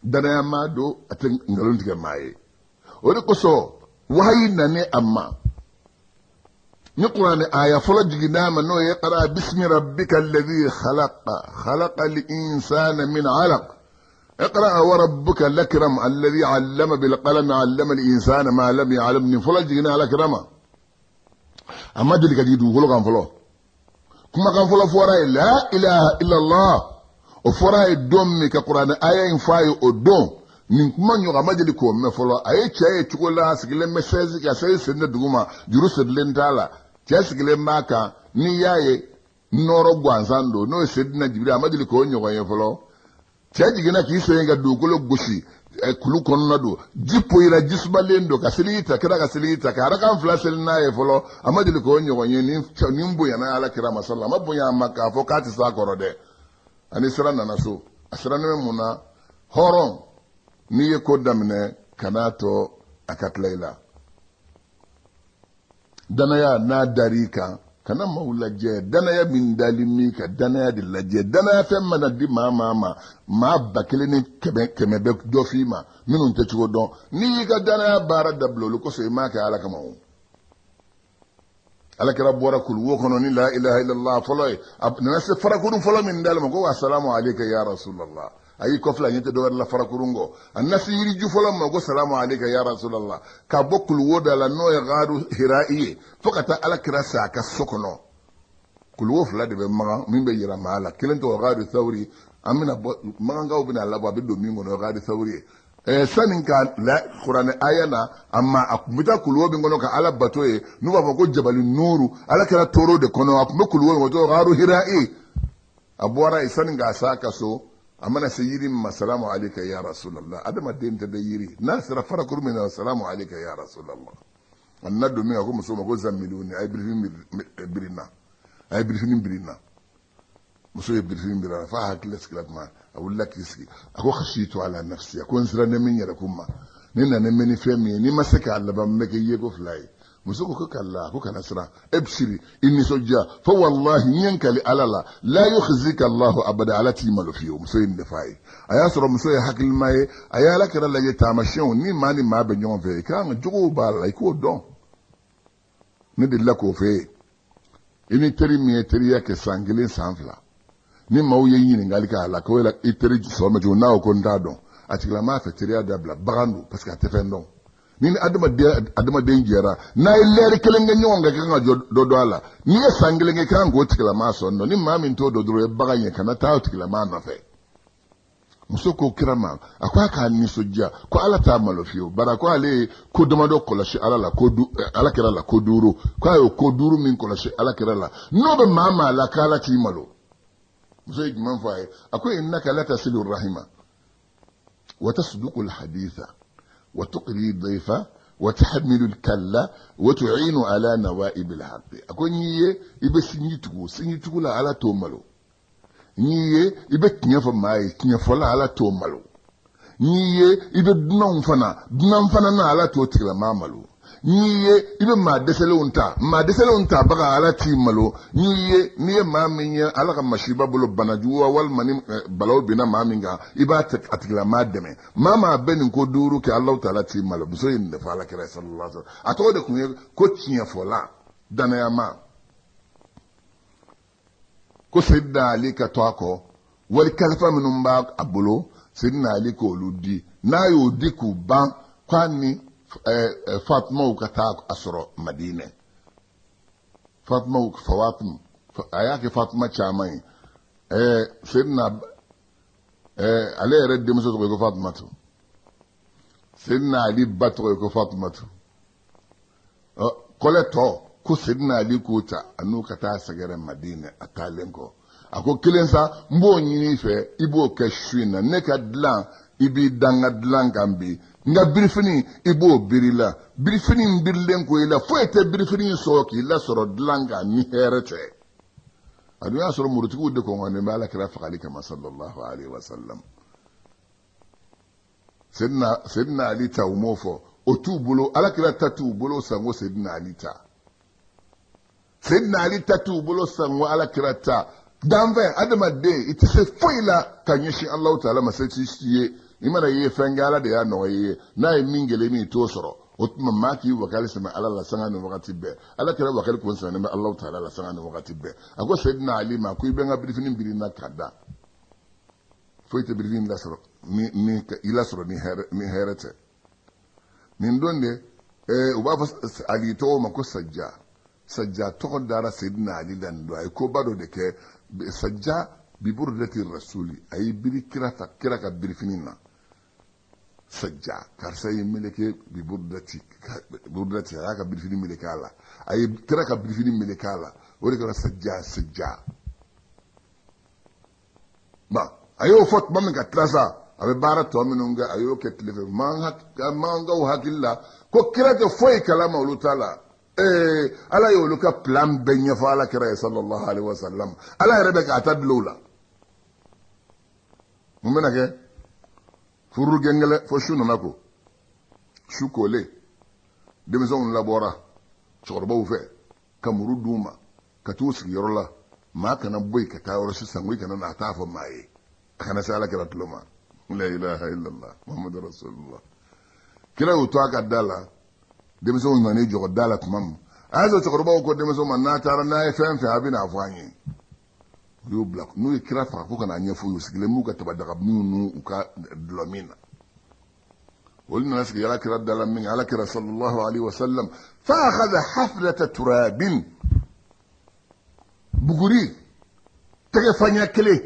danayama don, a tɛ nkalon tigɛ maa ye. O de kosɔn wahayi nani a ma ni kuranɛ aya fɔlɔ jiginna a ma, n'o ye iqra bismi rabbika alladhi khalaqa khalaqa al-insana min alaq iqra wa rabbuka al-akram alladhi allama bil qalam allama al-insana ma lam ya'lam. Nin fɔlɔ jiginna ala kira ma, a ma deli ka jigin dugukolo kan fɔlɔ. Kumakan fɔlɔ fɔra ye la ilaha illallah. O fɔra ye don min ka kuranɛ aya in fɔ a ye, o don nin kuma ɲɔgɔn a ma deli k'o mɛn fɔlɔ. A ye cɛ ye cogo la, a sigilen bɛ sɛzi kan, sɛzi sen tɛ duguma, juru sirilen t'a la, cɛ sigilen b'a kan. N'i y'a ye nɔɔrɔ gansan don, n'o ye Sedina Jibiri, a ma deli k'o ɲɔgɔn ye fɔlɔ. Cɛ jiginna k'i sen ka dugukolo gosi, kulu kɔnɔna don, ji poyira, ji sumalen don, ka seliji ta, kira ka seliji ta, ka arakan fila seli n'a ye fɔlɔ, a ma deli k'o ɲɔgɔn ye. Nin bonyana ala kira ma sala, a ma bonya a ma k'a fɔ k'a tɛ s'a kɔrɔ dɛ. Ani sira nana so, a sirannen bɛ mun na? Hɔrɔn, n'i ye ko daminɛ, kan'a to a ka tila i la. Danaya n'a dar'i kan, kana maaw lajɛ. Danaya min dali min kan, danaya de lajɛ. Danaya fɛn mana di maa maa ma, maa 1500 bɛ dɔ f'i ma minnu tɛ cogo dɔn. N'i y'i ka danaya baara dabila olu kosɔn, i m'a kɛ ala kama. O alakira bɔra kuluwo kɔnɔ ni la ilaha illallah fɔlɔ ye. A nana se farakurun fɔlɔ min d'ale ma, ko asalamu aleyka ya rasulallah. A y'i kɔfilɛ, a ɲɛ tɛ dɔwɛrɛ la farakurun kɔ. A nana se yiriju fɔlɔ ma, ko salamu aleyka ya rasulallah. Ka bɔ kuluwo da la, n'o ye gaaru hira'i ye, fo ka taa alakira sa a ka so kɔnɔ. Kuluwo fila de bɛ magan min bɛ yira maa la. Kelen tɔgɔ gaaru thawri, an bɛna bɔ magankaw bɛna labɔ, a bɛ don min kɔnɔ, o ye gaaru thawri ye. Sani ka la kuranɛ aya na a ma, a tun bɛ taa kuluwo min kɔnɔ ka ala bato ye, n'u b'a fɔ ko jabali nuuru, ala kɛra toro de kɔnɔ, a tun bɛ kuluwo in kɔnɔ, gaaru hira'i. A bɔra yen, sani k'a s'a ka so, a mana se yiri min ma, salamu aleyka ya rasulallah. Adamaden tɛ bɛ yiri n'a sera farakuru min na, salamu aleyka ya rasulallah. A nana don min, a ko muso ma ko zamiluni, a ye birifini biri n na, a ye birifini biri n na. Muso ye birifini biri a la f'a hakili sigila tuma, a wulila k'i sigi, a ko khashitu ala nafsi, a ko n sirannen min yɛrɛ kun ma, ne nana mɛn ni fɛn min ye, n'i ma se k'a laban, n bɛ kɛ yeko fila ye. Muso ko kala, ko kana siran, ebsiri, i nisɔndiya, fo wallahi n ye n kali ala la, la yukhzika allahu abada, ala t'i malo fiyewu. Muso ye nin de f'a ye. A y'a sɔrɔ muso ye hakilima ye, a ye ala kira lajɛ taamasiyɛnw ni maa ni maa bɛ ɲɔgɔn fɛ, i kan ka jogow b'a la, i k'o dɔn. Ne delila k'o f'e ye, i ni teri min ye teriya kɛ san 1 san 2, ni maaw ye ɲininkali kɛ a la ko yala i teri sɔn bɛ cogo, n'a ko ko n t'a dɔn, a tigilamaa fɛ teriya dabila, bagan don, parce que a tɛ fɛn dɔn. Ni ni adamaden jɛra, n'a ye lɛri kelen kɛ ɲɔgɔn kan, i kan ka jɔ dɔ dɔn a la. N'i ye san 1 kɛ, i kan k'o tigilamaa sɔn dɔn. Ni maa min t'o dɔn dɔrɔn, o ye bagan ye, kana taa o tigilamaa nɔfɛ. Muso ko kira ma, a ko a k'a nisɔndiya, ko ala t'a malo fiyewu, bari ko ale ye ko damadɔ kɔlɔsi ala la, ko ala kira la ko duuru, k'a y'o ko duuru min kɔlɔsi ala kira la, n'o bɛ maa maa la, k'ala t'i malo. Muso ye jumɛn fɔ a ye? A ko innaka latasilu rahima wa tasduqu alhaditha wa tuqri dayfa wa tahmilu alkalla wa tu'inu ala nawa'ib alhaqi. A ko n'i ye i bɛ sinji tugu, sinji tugu la ala t'o malo. N'i ye i bɛ tiɲɛ fɔ maa ye, tiɲɛ fɔla ala t'o malo. N'i ye i bɛ dunanw fana, dunan fana na ala t'o tigilamaa malo. N'i ye i bɛ maa dɛsɛlenw ta, maa dɛsɛlenw tabaga ala t'i malo. N'i ye n'i ye maa min ye ala ka masiba bolo, bana juguya walima ni balaw binna maa min kan, i b'a a tigilamaa dɛmɛ. Maa maa bɛ nin ko duuru kɛ, Alahu taala t'i malo. Muso ye nin de fɔ ala kira sallallahu alaihi wasallam. A tɔgɔ de tun ye ko tiɲɛfɔla, danayama. Ko Seydina Ali ka to a kɔ, wali kalifa minnu b'a a bolo, Seydina Ali k'olu di. N'a y'o di k'u ban, k'a ni Fatumaw ka taa a sɔrɔ Madinɛ. Fatumaw, Fawatum, a y'a kɛ Fatuma caman ye. Seydina, ale yɛrɛ denmuso tɔgɔ ye ko Fatumatu. Seydina Ali ba tɔgɔ ye ko Fatumatu. Kɔlɛ tɔ ko Seydina Ali k'o ta, a n'u ka taa sɛgɛrɛ Madinɛ. A taalen kɔ, a ko kelen sa, n b'o ɲini i fɛ, i b'o kɛ su in na. Ne ka dilan, i b'i da n ka dilan kan bi. N ka birifini, i b'o biri la. Birifini in birilen ko i la, foyi tɛ birifini in sɔrɔ k'i lasɔrɔ dilan kan ni hɛrɛ tɛ. A dun y'a sɔrɔ murutigiw de kɔngɔnen bɛ ala kira fagali kama sallallahu alaihi wa sallam. Seydina Ali ta, u m'o fɔ, o t'u bolo. Ala kira ta t'u bolo sanko Seydina Ali ta. Seydina Ali ta t'u bolo sanko ala kira ta. Danfɛn adamaden, i tɛ se foyi la ka ɲɛsin Alahu taala ma, se t'i ye. I mana ye fɛn kɛ, ala de y'a nɔgɔya i ye. N'a ye min gɛlɛn min, i t'o sɔrɔ. O tuma maa k'i wakali sɛmɛ ala la sanga ni wagati bɛɛ. Ala kira wakali kun sɛmɛnen bɛ Alahu taala la sanga ni wagati bɛɛ. A ko Seydina Ali ma ko i bɛ n ka birifini biri n na k'a da. Foyi tɛ birifini lasɔrɔ ni ni i lasɔrɔ ni hɛrɛ, ni hɛrɛ tɛ. Nin don de, u b'a fɔ Ali tɔgɔ ma ko Sajja. Sajja tɔgɔ dara Seydina Ali la nin don. A ye koba dɔ de kɛ. Sajja biburudati rasuli, a y'i biri kira ta, kira ka birifini na. Sajja, karisa y'i meleke biburudati, burudati, a y'a ka birifini meleke a la, a ye kira ka birifini meleke a la, o de kɛra Sajja, Sajja. A y'o fɔ tuma min ka tila sa, a bɛ baara tɔ minnu kɛ, a y'o kɛ tile fɛ. Makankaw hakili la ko kira tɛ foyi kalama olu ta la. Ee, ala ye olu ka plan bɛɛ ɲɛfɔ ala kira ye sallallahu alaihi wa sallam. Ala yɛrɛ bɛ k'a ta dulon u la. Mun bɛna kɛ? Furu gɛngɛlɛ fo su nana ko. Su kolen, denmisɛnw labɔra cɛkɔrɔbaw fɛ ka muru d'u ma ka t'u sigiyɔrɔ la. Maa kana bɔ yen ka taa yɔrɔ si sango i kana n'a t'a fɔ maa ye, a kana se ala kira tulo ma. La ilaha illallah muhammadu rasulullah. Kira y'u to a ka da la, denmisɛnw nan'i jɔ da la tuma min, a y'a sɔrɔ cɛkɔrɔbaw ko denmisɛnw ma, n'a taara n'a ye fɛn fɛn, a bɛ n'a fɔ an ye. U y'u bila, n'u ye kira faga ko ka n'a ɲɛfɔ u ye, u sigilen b'u ka tabadaga minw n'u ka dulɔ min na. Olu nana sigi ala kira da la min kɛ, ala kira sallallahu alaihi wasallam fa akhadha haflata turabin, buguri tɛgɛ faɲɛ kelen,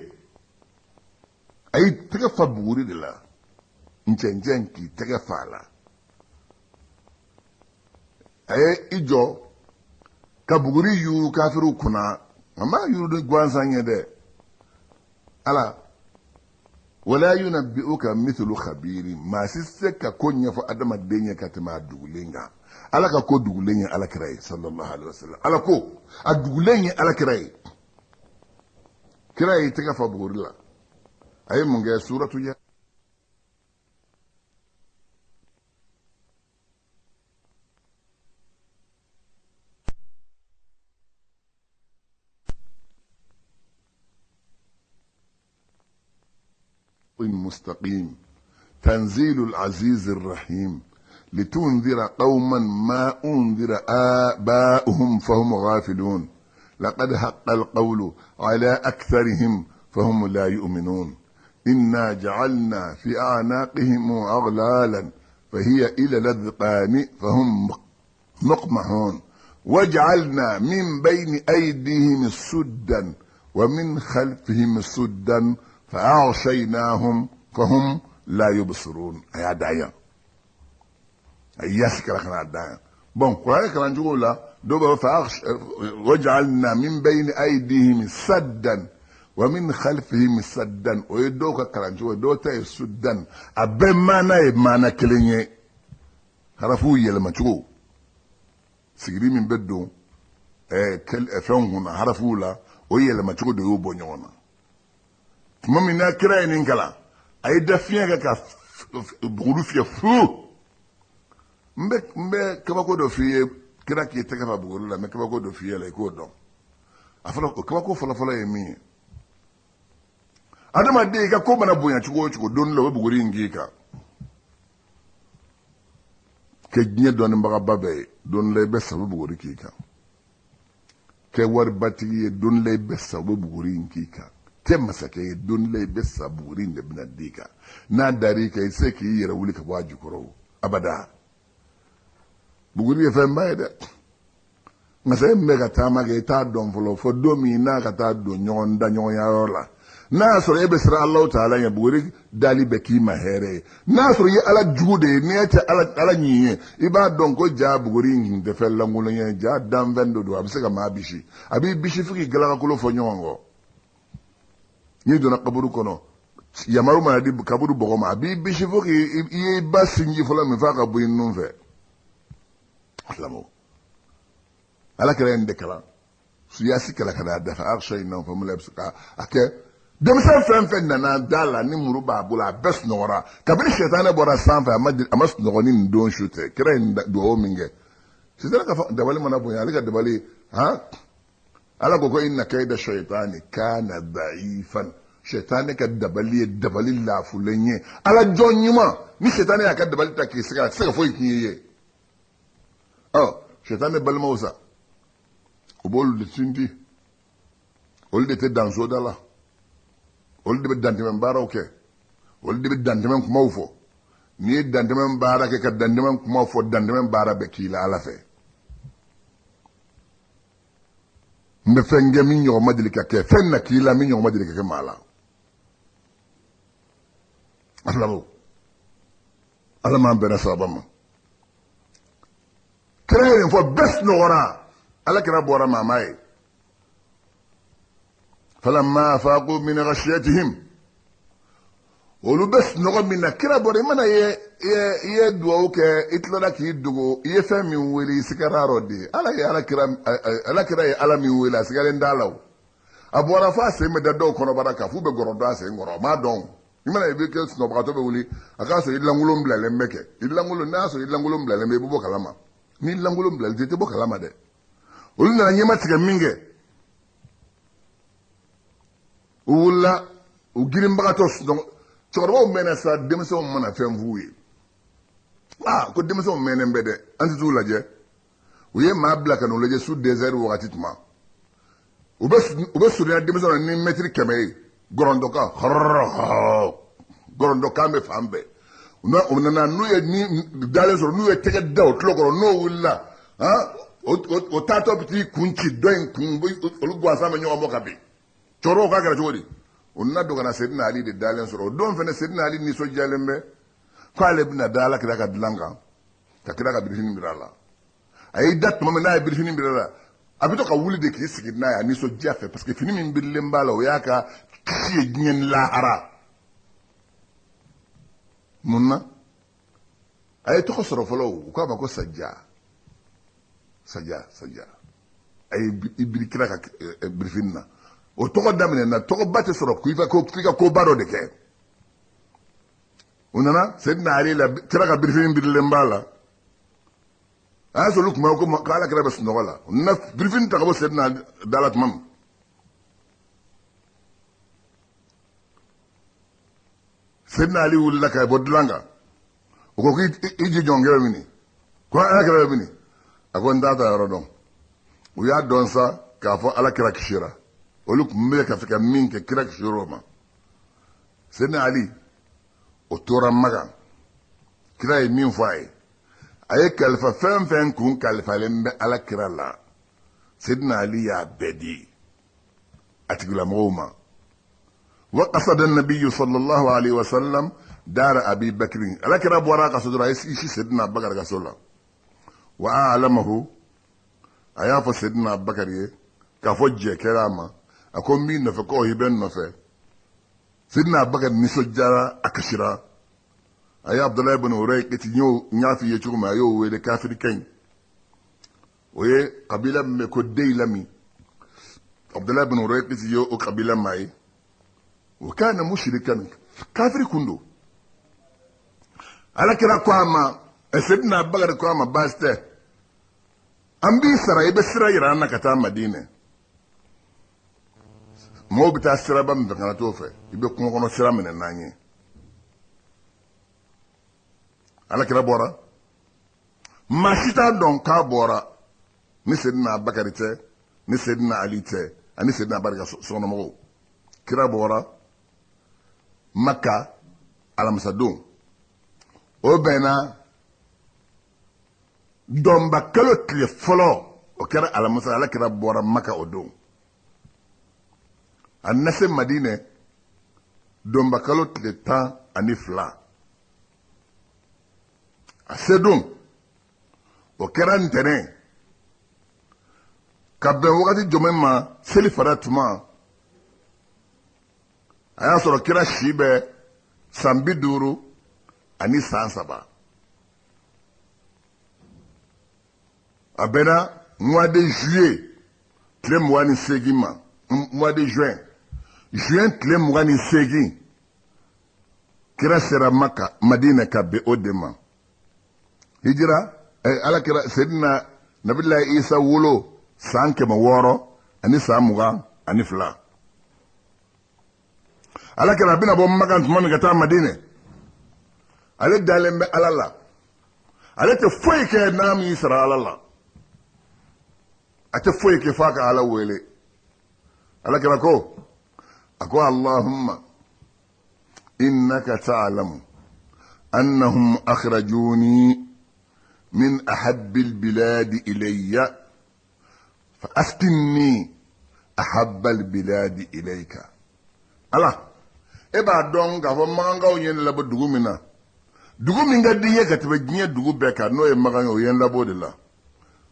a y'i tɛgɛ fa buguri de la, ncɛncɛn k'i tɛgɛ fa a la. A ye i jɔ ka buguri yuuru kafiriw kunna, a ma yuuru ni gansan ye dɛ. Ala wala yunabbi'uka mithlu khabiri, maa si tɛ se ka ko ɲɛfɔ adamaden ye ka tɛmɛ a dugulen kan. Ala ka ko dugulen ye ala kira ye sallallahu alaihi wasallam. Ala ko a dugulen ye ala kira ye. Kira y'i tɛgɛ fa buguri la, a ye mun kɛ? Suratu ya المستقيم تنزيل العزيز الرحيم لتنذر قوما ما أنذر آباؤهم فهم غافلون لقد حق القول على أكثرهم فهم لا يؤمنون إنا جعلنا في أعناقهم أغلالا فهي إلى الأذقان فهم مقمحون وجعلنا من بين أيديهم سدا ومن خلفهم سدا فأغشيناهم فهم لا يبصرون. A y'a dan yan, a y'a sikara ka n'a dan yan. Bon, kuranɛ kalancogo la, dɔw b'a fɔ وجعلنا من بين أيديهم سدا ومن خلفهم سدا. O ye dɔw ka kalancogo ye, dɔw ta ye sudan. A bɛɛ maana ye maana kelen ye, harafuw yɛlɛmacogo, sigili min bɛ don fɛnw kunna harafuw la, o yɛlɛmacogo de y'o bɔ ɲɔgɔn na. Tuma min na kira ye nin kalan, a ye da fiɲɛ kɛ ka buguri fiyɛ fu. N bɛ kabako dɔ f'i ye. Kira k'i tɛgɛ fa buguri la, n bɛ kabako dɔ f'i ye la i k'o dɔn. A fɔlɔ, o kabako fɔlɔfɔlɔ ye min ye, adamaden i ka ko mana bonya cogo o cogo, don dɔ la o bɛ buguri in k'i kan. Kɛ diɲɛ dɔnnibagaba bɛɛ ye, don dɔ la i bɛ sa, o bɛ buguri k'i kan. Kɛ waribatigi ye, don dɔ la i bɛ sa, o bɛ buguri in k'i kan. Kɛ masakɛ ye, don dɔ la i bɛ sa, buguri in de bɛna d'i kan. N'a dar'i kan, i tɛ se k'i yɛrɛ wuli ka bɔ a jukɔrɔ o abada. Buguri ye fɛnba ye dɛ. Nka e min bɛ ka taama kɛ, i t'a dɔn fɔlɔ fo don min n'a ka taa don ɲɔgɔn da ɲɔgɔnya yɔrɔ la. N'a y'a sɔrɔ e bɛ siran Alahu taala ɲɛ, buguri dali bɛ k'i ma hɛrɛ ye. N'a y'a sɔrɔ i ye ala jugu de ye, n'i tɛ ala ala ɲin ye, i b'a dɔn ko ja buguri in tun tɛ fɛn lankolon ye, ja danfɛn dɔ don, a bɛ se ka maa bisi, a b'i bisi fo k'i galakakolo fɔ ɲɔgɔn kɔ. N'i donna kaburu kɔnɔ, yamaru mana di kaburu bɔgɔ ma, a b'i bisi fo k'i i ye ba sinji fɔlɔ min f'a ka bɔ i nun fɛ. Silamɛw, ala kɛra nin de kalan suyasi kɛlɛ ka n'a dafa aghshaynahum fahum la yubsirun. A kɛ denmisɛn fɛn fɛn nana da la ni muru b'a bolo, a bɛɛ sunɔgɔra. Kabini sɛtanɛ bɔra sanfɛ, a ma sunɔgɔ ni nin don su tɛ. Kira ye nin dugawu min kɛ, sitanɛ ka dabali mana bonya, ale ka dabali han. Ala ko inna kayda shaytani kana da'ifan. Sɛtanɛ ka dabali ye dabali laafulen ye. Ala jɔn ɲuman, ni sɛtanɛ y'a ka dabali ta k'i sɛgɛrɛ, a tɛ se ka foyi k'i ye. Ɔ sɛtanɛ balimaw sa, o b'olu de sinti, olu de tɛ dan soda la, olu de bɛ dantɛmɛ baaraw kɛ, olu de bɛ dantɛmɛ kumaw fɔ. N'i ye dantɛmɛ baara kɛ ka dantɛmɛ kumaw fɔ, dantɛmɛ baara bɛ k'i la. Ala fɛ, n bɛ fɛn kɛ min ɲɔgɔn ma deli ka kɛ, fɛn na k'i la min ɲɔgɔn ma deli ka kɛ maa la. A filaw, ala m'an bɛnna sababa ma. Kira ye nin fɔ, bɛɛ sunɔgɔra. Ala kira bɔra, maa m'a ye. Falamma afaqu min ghashiyatihim. Olu bɛ sunɔgɔ min na, kira bɔra, i mana ye i ye dugawu kɛ, i tilara k'i dogo, i ye fɛn min wele, i sigara rɔ de. Ala ye ala kira, ala kira ye Ala min wele, a sigalen t'a la o. A bɔra f'a sen bɛ da dɔw kɔnɔbara kan, f'u bɛ gɔrɔndɔ a sen kɔrɔ, a m'a dɔn. I mana i bɛ kɛ sunɔgɔbagatɔ bɛ wuli, a k'a sɔrɔ i lankolon bilalen bɛ kɛ. I lankolon, n'a y'a sɔrɔ i lankolon bilalen bɛ, i bɛ bɔ kalama. N'i lankolon bilalen tɛ, i tɛ bɔ kalama dɛ. Olu nana ɲɛma tigɛ min kɛ, u wulila, u girinbagatɔ sunɔgɔ. Cɛkɔrɔbaw mɛnna sa, denmisɛnw mana fɛn f'u ye. Aa, ko denmisɛnw mɛnnen bɛ dɛ, an tɛ t'u lajɛ. U ye maa bila ka n'u lajɛ su dɛsɛri wagati tuma. U bɛ surunya denmisɛnw na ni mɛtiri 100 ye. Gɔrɔndɔkan, hɔrɔrɔ, gɔrɔndɔkan bɛ fan bɛɛ. U nana, n'u ye ni dalen sɔrɔ, n'u ye tɛgɛ da o tulo kɔrɔ, n'o wulila, o taatɔ bɛ t'i kun ci dɔ in kun, olu gansan bɛ ɲɔgɔn bɔ ka bin. Cɛkɔrɔbaw k'a kɛra cogo di? U nana don ka na Sedina Ali de dalen sɔrɔ. O don fana, Sedina Ali nisɔndiyalen bɛ k'ale bɛna da Ala kira ka dilan kan, ka kira ka birifini biri a la. A y'i da tuma min n'a ye birifini biri a la, a bɛ to ka wuli de k'i sigi n'a ye a nisɔndiya fɛ, parce que fini min birilen b'a la, o y'a ka kisi ye diɲɛ ni lahara. Mun na a ye tɔgɔ sɔrɔ fɔlɔ? U k'a ma ko Saja, Saja, Saja. A ye i biri kira ka birifini na, o tɔgɔ daminɛ na. Tɔgɔba tɛ sɔrɔ k'i ka koba dɔ de kɛ. U nana Sedina Ali la, kira ka birifini birilen b'a la. A y'a sɔrɔ olu tun bɛ ko Ala kira bɛ sunɔgɔ la. U nana birifini ta ka bɔ Sedina da la tuma min, Sedina Ali wulila ka bɔ dilan kan. O ko k'i ji jɔnkɛ bɛ mini? Ko Ala kira bɛ mini? A ko n t'a ta yɔrɔ dɔn. U y'a dɔn sa k'a fɔ Ala kira kisira. Olu tun bɛ ka fɛ ka min kɛ, kira kisira o ma. Sedina Ali o tora Makan. Kira ye min fɔ a ye, a ye kalifa fɛn fɛn kun kalifalen bɛ Ala kira la, Sedina Ali y'a bɛɛ di a tigilamɔgɔw ma. Wa qasada nabiyyu sallallahu alaihi wasallam dara Abi Bakri. Ala kira bɔra a ka so dɔrɔn, a ye si Sedina Abubakar ka so la. Wa alamahu, a y'a fɔ Sedina Abubakar ye k'a fɔ jɛ kɛra a ma. A ko n b'i nɔfɛ, ko i bɛ n nɔfɛ. Sedina Abubakar nisɔndiyara, a kasira. A ye Abudulayi bin Urayqiti, n y'a f'i ye cogo min, a y'o wele, kafirikɛ in. O ye kabila min bɛ ko Deyilami, Abudulayi bin Urayqiti ye o kabila maa ye. O kana mushrikan, kafiri kun don. Ala kira ko a ma, Sedina Abubakar ko a ma, baasi tɛ, an b'i sara, i bɛ sira yira an na ka taa Madinɛ. Mɔgɔw bɛ taa siraba min fɛ, kana t'o fɛ, i bɛ kungo kɔnɔ sira minɛ n'an ye. Ala kira bɔra, maa si t'a dɔn k'a bɔra ni Sedina Abubakar tɛ, ni Sedina Ali tɛ, ani Sedina Abubakar ka sokɔnɔmɔgɔw. Kira bɔra Maka alamisadon, o bɛnna dɔnba kalo tile fɔlɔ, o kɛra alamisa. Ala kira bɔra Maka o don, a na se Madinɛ dɔnba kalo tile 12. A sedon, o kɛra ntɛnɛn, ka bɛn wagati jumɛn ma? Seli fara tuma. A y'a sɔrɔ kira si bɛ san 53. A bɛnna mois de juillet tile 28 ma, mois de juin, juin tile 28. Kira sera Maka, Madina, ka bɛn o de ma. Hijira ala kira Sedina Nabilayi Isa wolo san 622. Ala kira a bɛna bɔ Makan tuma min ka taa Madinɛ, ale dalen bɛ Ala la. Ale tɛ foyi kɛ n'a m'i sara Ala la. A tɛ foyi kɛ f'a ka Ala wele. Ala kira ko, a ko: Allahumma innaka ta'lamu annahum akhrajuni min ahabbi albiladi ilayya fa askinni ahabba albiladi ilayka. Ala, e b'a dɔn k'a fɔ magankaw ye ne labɔ dugu min na, dugu min ka di n ye ka tɛmɛ diɲɛ dugu bɛɛ kan, n'o ye Makan ye, o ye n labɔ o de la.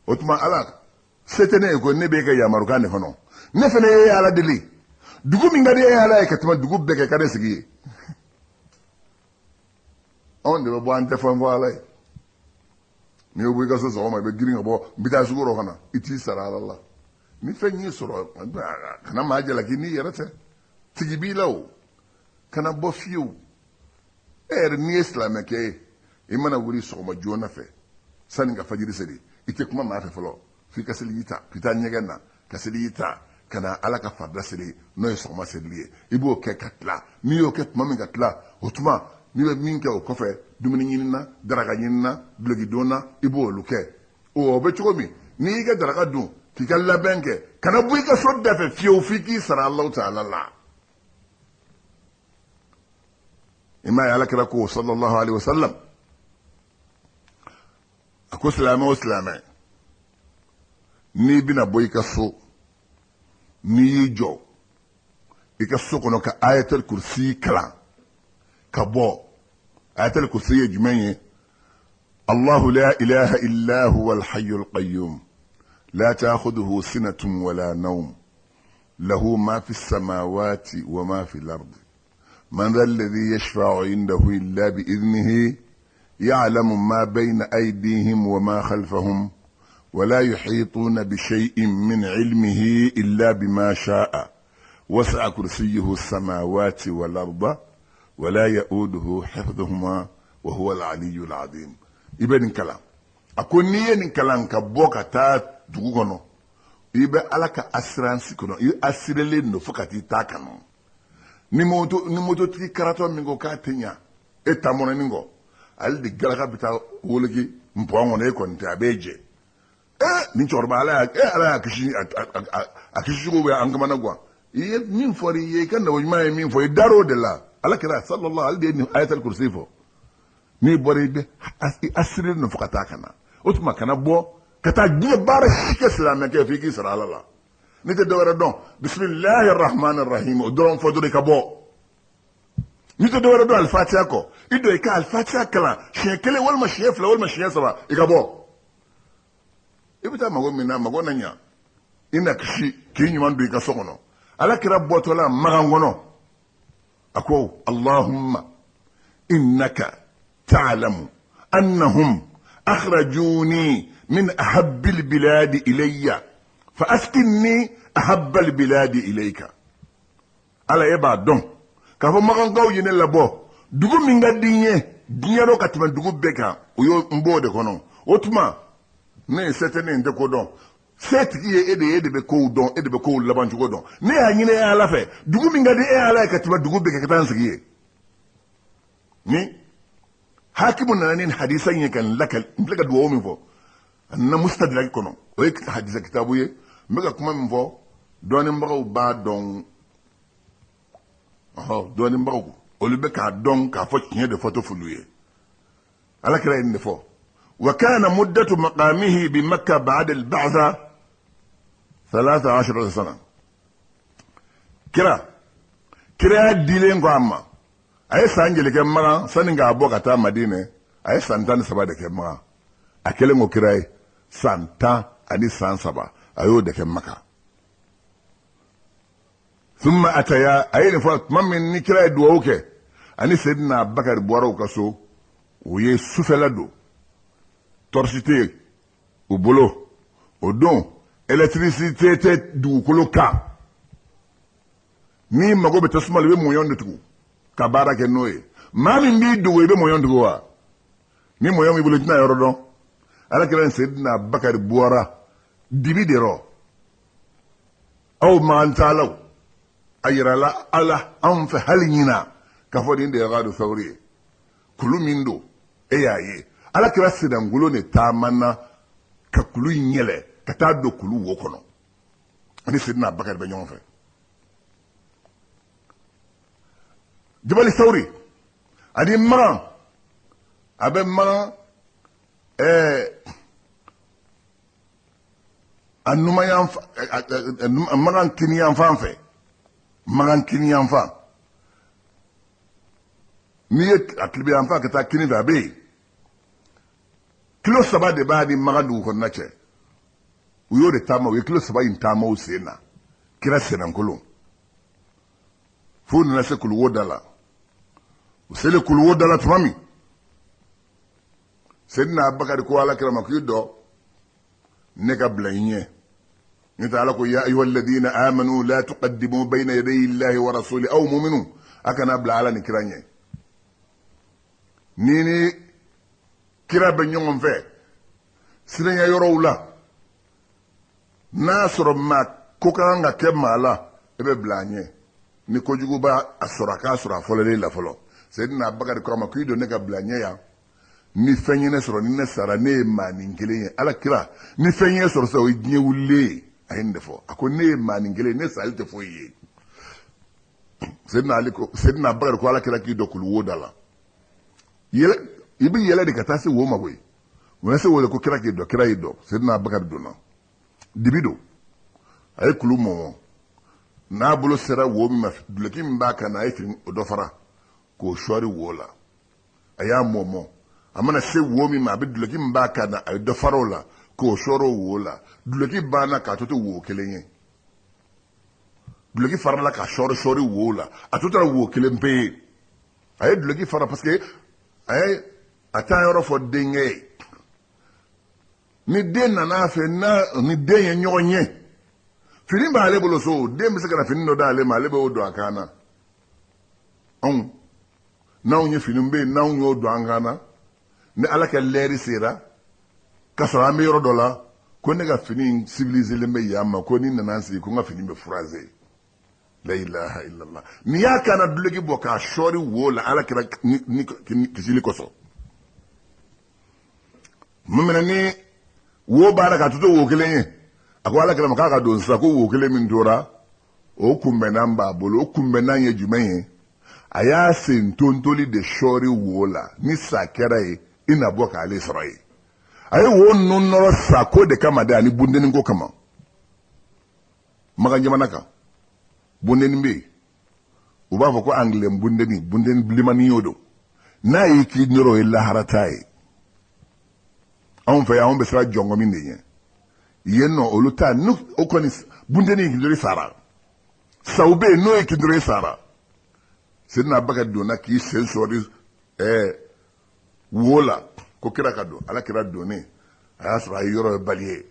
O tuma Ala, se tɛ ne ye ko ne b'e ka yamarukan de kɔnɔ. Ne fana ye Ala deli, dugu min ka di e Ala ye ka tɛmɛ dugu bɛɛ kan, ka ne sigi ye. Anw de bɛ bɔ, an tɛ fɛn fɔ Ala ye. N'i bɛ bɔ i ka so sɔgɔma, i bɛ girin ka bɔ, n bɛ taa sugu rɔ ka na, i t'i sara Ala la. Ni fɛn y'i sɔrɔ, kana maa jalaki n'i yɛrɛ tɛ. Tigi b'i la o, kana bɔ fiyewu. E yɛrɛ n'i ye silamɛkɛ ye, i mana wuli sɔgɔma joona fɛ sani ka fajiri seli, i tɛ kuma maa fɛ fɔlɔ f'i ka seliji ta, k'i taa ɲɛgɛn na ka seliji ta ka na Ala ka farida seli, n'o ye sɔgɔma selili ye. I b'o kɛ ka tila. N'i y'o kɛ tuma min ka tila, o tuma n'i bɛ min kɛ o kɔfɛ, dumuni ɲini na, daraka ɲini na, duloki don na, i b'olu kɛ. O bɛ cogo min, n'i y'i ka daraka dun k'i ka labɛn kɛ, kana bɔ i ka so da fɛ fiyewu f'i k'i sara Alahu taala la. I m'a ye, Ala kira ko sallallahu alaihi wasallam, a ko silamɛ o silamɛ, n'i bɛna bɔ i ka so, n'i y'i jɔ i ka so kɔnɔ ka ayatul kursi kalan ka bɔ. Ayatul kursi ye jumɛn ye? Allahu la ilaha illa huwa alhayyul qayyum la ta'khudhuhu sinatun wala nawm lahu ma fi samawati wa ma fi al-ardi man dha alladhi yashfa'u indahu illa bi idhnihi ya'lamu ma bayna aydihim wa ma khalfahum ولا يحيطون بشيء من علمه إلا بما شاء وسع كرسيه السماوات والأرض ولا يؤوده حفظهما وهو العلي العظيم. I bɛ nin kalan. A ko n'i ye nin kalan ka bɔ ka taa dugu kɔnɔ, i bɛ Ala ka assurance kɔnɔ, i assurélen don fo ka t'i ta kanu. Ni moto ni mototigi karatɔ min ko k'a tɛ ɲa e tamɔnɔnin kɔ, ale de galaka bɛ taa woloki npɔn kɔnɔ, e kɔni tɛ, a b'e jɛ. Ee, nin cɛkɔrɔba, Ala y'a e Ala y'a kisi, a kisi cogo bɛ an kamana gan. I ye min fɔ i ye, i ka nabi ɲuman ye min fɔ, i dar'o de la. Ala kira sallallahu, ale de ye nin ayatul kursi fɔ. N'i bɔra, i bɛ i assurélen don fo ka taa ka na. O tuma kana bɔ ka taa diɲɛ baara si kɛ, silamɛkɛ, f'i k'i sara Ala la. N'i tɛ dɔwɛrɛ dɔn, bisimilahi rahman rahim, o dɔrɔn fɔ dɔrɔn i ka bɔ. N'i tɛ dɔwɛrɛ dɔn alifatiya kɔ, i don i ka alifatiya kalan siɲɛ kelen walima siɲɛ fila walima siɲɛ saba, i ka bɔ. I bɛ taa mago min na, mago na ɲa, i na kisi k'i ɲuman don i ka so kɔnɔ. Ala kira bɔtɔla magan kɔnɔ, a ko allahumma innaka ta'lamu annahum akhrajuni min ahabbil biladi ilayya fa askinni ahabbal biladi ilayka. Ala, e b'a dɔn k'a fɔ magankaw ye ne labɔ dugu min ka di n ye diɲɛ rɔ ka tɛmɛ dugu bɛɛ kan, o y'o n b'o de kɔnɔ. O tuma ne ye se tɛ ne ye, n tɛ ko dɔn, setigi ye e de ye, e de bɛ kow dɔn, e de bɛ kow laban cogo dɔn. Ne y'a ɲini e Ala fɛ, dugu min ka di e Ala ye ka tɛmɛ dugu bɛɛ kan, ka taa n sigi yen. Ni hakimu nana ni hadisa in ye ka n lakali, n filɛ ka dugawu min fɔ, a nana mustadraki kɔnɔ, o ye hadisa kitabu ye. N bɛ ka kuma min fɔ, dɔnnibagaw b'a dɔn. Ɔhɔ, dɔnnibagaw olu bɛ k'a dɔn k'a fɔ tiɲɛ de fɔtɔ f'olu ye. Ala kira ye nin de fɔ: wa kana muddatu maqamihi bi Makka ba'da al-ba'tha 13 sana. Kira kiraya dilen kɔ a ma, a ye san joli kɛ Makan sani k'a bɔ ka taa Madinɛ? A ye san 13 de kɛ Makan. A kɛlen ko kira ye san 13 a y'o de kɛ Maka. Thumma ataya, a ye nin fɔ tuma min ni kira ye dugawu kɛ, ani Seydina Bakari bɔra u ka so, u ye sufɛla don, tɔrɔsi tɛ yen u bolo o don, électricité tɛ dugukolo kan. N'i mago bɛ tasuma la, i bɛ mɔɲɔn de tugu ka baara kɛ n'o ye. Maa min b'i dogo, i bɛ mɔɲɔn tugu wa? Ni mɔɲɔn b'i bolo, i tɛna yɔrɔ dɔn. Ala kira ni Seydina Bakari bɔra dibi de rɔ. Aw magantaalaw, a yirala ala anw fɛ hali ɲina k'a fɔ nin de ye gadu sawuri ye, kulu min don, e y'a ye. Ala kira sennankolo de taamana ka kulu in yɛlɛ ka taa don kulu wo kɔnɔ, ani Seydina Bakari bɛ ɲɔgɔn fɛ. Jabali sawuri ani Magan, a bɛ Magan a numayan, Magan kiniyanfan fɛ, Magan kiniyanfan, n'i ye a tilebiyanfan ka taa kini fɛ, a bɛ yen. Kilo 3 de b'a ni Magan dugu kɔnɔna cɛ. U y'o de taama, u ye kilo 3 in taama u sen na, kira sennankolon, f'u nana se kuluwo da la. U selen kuluwo da la tuma min, Seydina Abubakar ko ala kira ma k'i dɔ ne ka bila i ɲɛ n'o tɛ ala ko ya ayuha alladina amanu la tuqaddimu bayna yaday illahi wa rasuli aw muminu a kana bila ala ni kira ɲɛ ni ni kira bɛ ɲɔgɔn fɛ siranya yɔrɔw la n'a sɔrɔ maa ko ka kan ka kɛ maa la e bɛ bila a ɲɛ ni kojugu b'a a sɔrɔ a k'a sɔrɔ a fɔlɔlen la fɔlɔ Seydina Abubakar ko a ma k'i don ne ka bila ɲɛ yan ni fɛn ye ne sɔrɔ ni ne sara ne ye maanin kelen ye ala kira ni fɛn ye sɔrɔ sisan o ye diɲɛ wulilen ye a ye nin de fɔ a ko ne ye maanin kelen ye ne sali tɛ foyi ye Seydina Ali ko Seydina Abubakar ko ala kira k'i don kuluwo da la yɛlɛ i bɛ yɛlɛ de ka taa se wo ma koyi o se wo de ko kira k'i don kira y'i don Seydina Abubakar donna dibi don a ye kulu mɔmɔ n'a bolo sera wo min ma duloki min b'a kan na a ye fini o dɔ fara k'o sɔɔri wo la a y'a mɔmɔ a mana se wo min ma a bɛ duloki min b'a kan na a ye dɔ fara o la k'o sɔɔri o wo la duloki banna k'a to to wo kelen ye duloki farala ka sɔɔri sɔɔri wo la a to tora wo kelen pe ye a ye duloki fara parce que a ye a taa yɔrɔ fɔ denkɛ ye ni den nana a fɛ n'a ni den ye ɲɔgɔn ye fini b'ale bolo so den bɛ se ka na fini dɔ d'ale ma ale b'o don a kan na anw n'anw ye fini bɛ yen n'anw y'o don an kan na ni ala ka lɛri sera k'a sɔrɔ an bɛ yɔrɔ dɔ la ko ne ka fini in civiliselen bɛ yan ma ko ni nana n sigi ko n ka fini bɛ froissé la ilaha illallah n'i y'a kan na duloki bɔ k'a sɔɔri wo la ala kira ni kisili kosɔn mun minɛ ni wo b'a la k'a to to wo kelen ye a ko ala kira ma k'a ka don sisan ko wo kelen min tora o kunbɛnnan b'a bolo o kunbɛnnan ye jumɛn ye a y'a sen tontoli de sɔɔri wo la ni sa kɛra ye i na bɔ k'ale sɔrɔ yen a ye wo ninnu nɔrɔ sa ko de kama dɛ ani bunteni ko kama makan jamana kan bunteni bɛ yen u b'a fɔ ko angilɛ bunteni bunteni bilenmanin y'o don n'a y'i k'i nɔrɔ o ye laharata ye anw fɛ yan anw bɛ siran jɔnkɔmi de ɲɛ yen nɔ olu ta n'o kɔni bunteni y'i kin dɔrɔn i sara saw bɛ yen n'o y'i kin dɔrɔn i sara Seydina Abubakar donna k'i sen sɔɔri ɛɛ wo la ko kira ka don ala kira donnen a y'a sɔrɔ a ye yɔrɔ balayer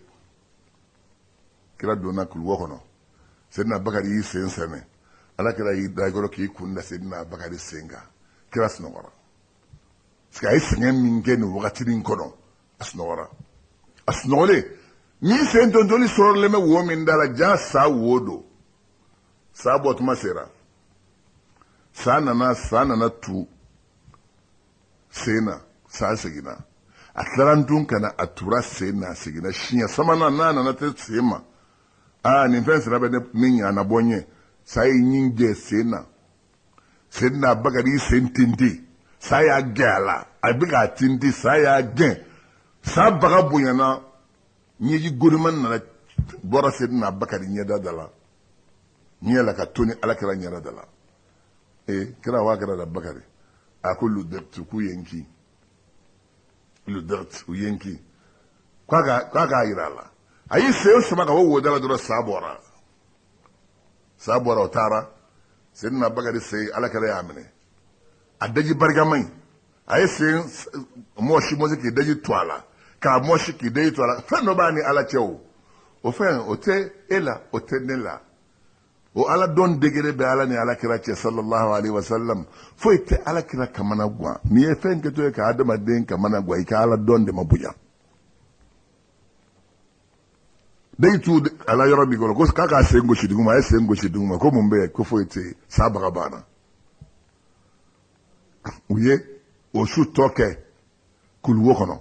kira donna kuluwo kɔnɔ Seydina Abubakar y'i sen sɛmɛ ala kira y'i da kɔrɔ k'i kun da Seydina Abubakar sen kan kira sunɔgɔra parce que a ye sɛgɛn min kɛ nin wagatinin kɔnɔ a sunɔgɔra a sunɔgɔlen ni sen tontoli sɔrɔlen bɛ wo min da la ja sa wo don sa bɔ tuma sera sa nana sa nana tu sen na sa seginna a tilara tun ka na a tura sen na a seginna siɲɛ sabanan n'a nana tɛ sen ma aa nin fɛn sira bɛ ne ɲana bɔ n ye sa ye ɲin jɛ sen na Seydina Abubakar y'i sen tinti sa y'a gɛn a la a bɛ k'a tinti sa y'a gɛn sa baga bonyana ɲɛji goniman nana bɔra Seydina Abubakar ɲɛda da la ɲɛ la ka toni alakira ɲɛda da la ee kira wa kɛra da Bakari a ko ludɛktu k'u ye n kin ludɛktu u ye n kin k'a k'a yira a la a y'i sen sama ka bɔ woda la dɔrɔn sa bɔra sa bɔra o taara Seydina Bakari sen ala kira y'a minɛ a daji barikama in a ye sen mɔsi mɔsi k'i daji tu a la k'a mɔsi k'i daji tu a la fɛn dɔ b'a ni ala cɛ o o fɛn o tɛ e la o tɛ ne la o ala dɔn degré bɛ ala ni ala kira cɛ sallallahu alaihi wasallam foyi tɛ ala kira kamana gwan n'i ye fɛn kɛtɔ ye ka adamaden kamana gwan i ka ala dɔn de ma bonya daji tu a la yɔrɔ min kɔrɔ ko k'a k'a sen gosi duguma a ye sen gosi duguma ko mun bɛ yen ko foyi tɛ yen sa baga banna u ye o su tɔ kɛ kuluwo kɔnɔ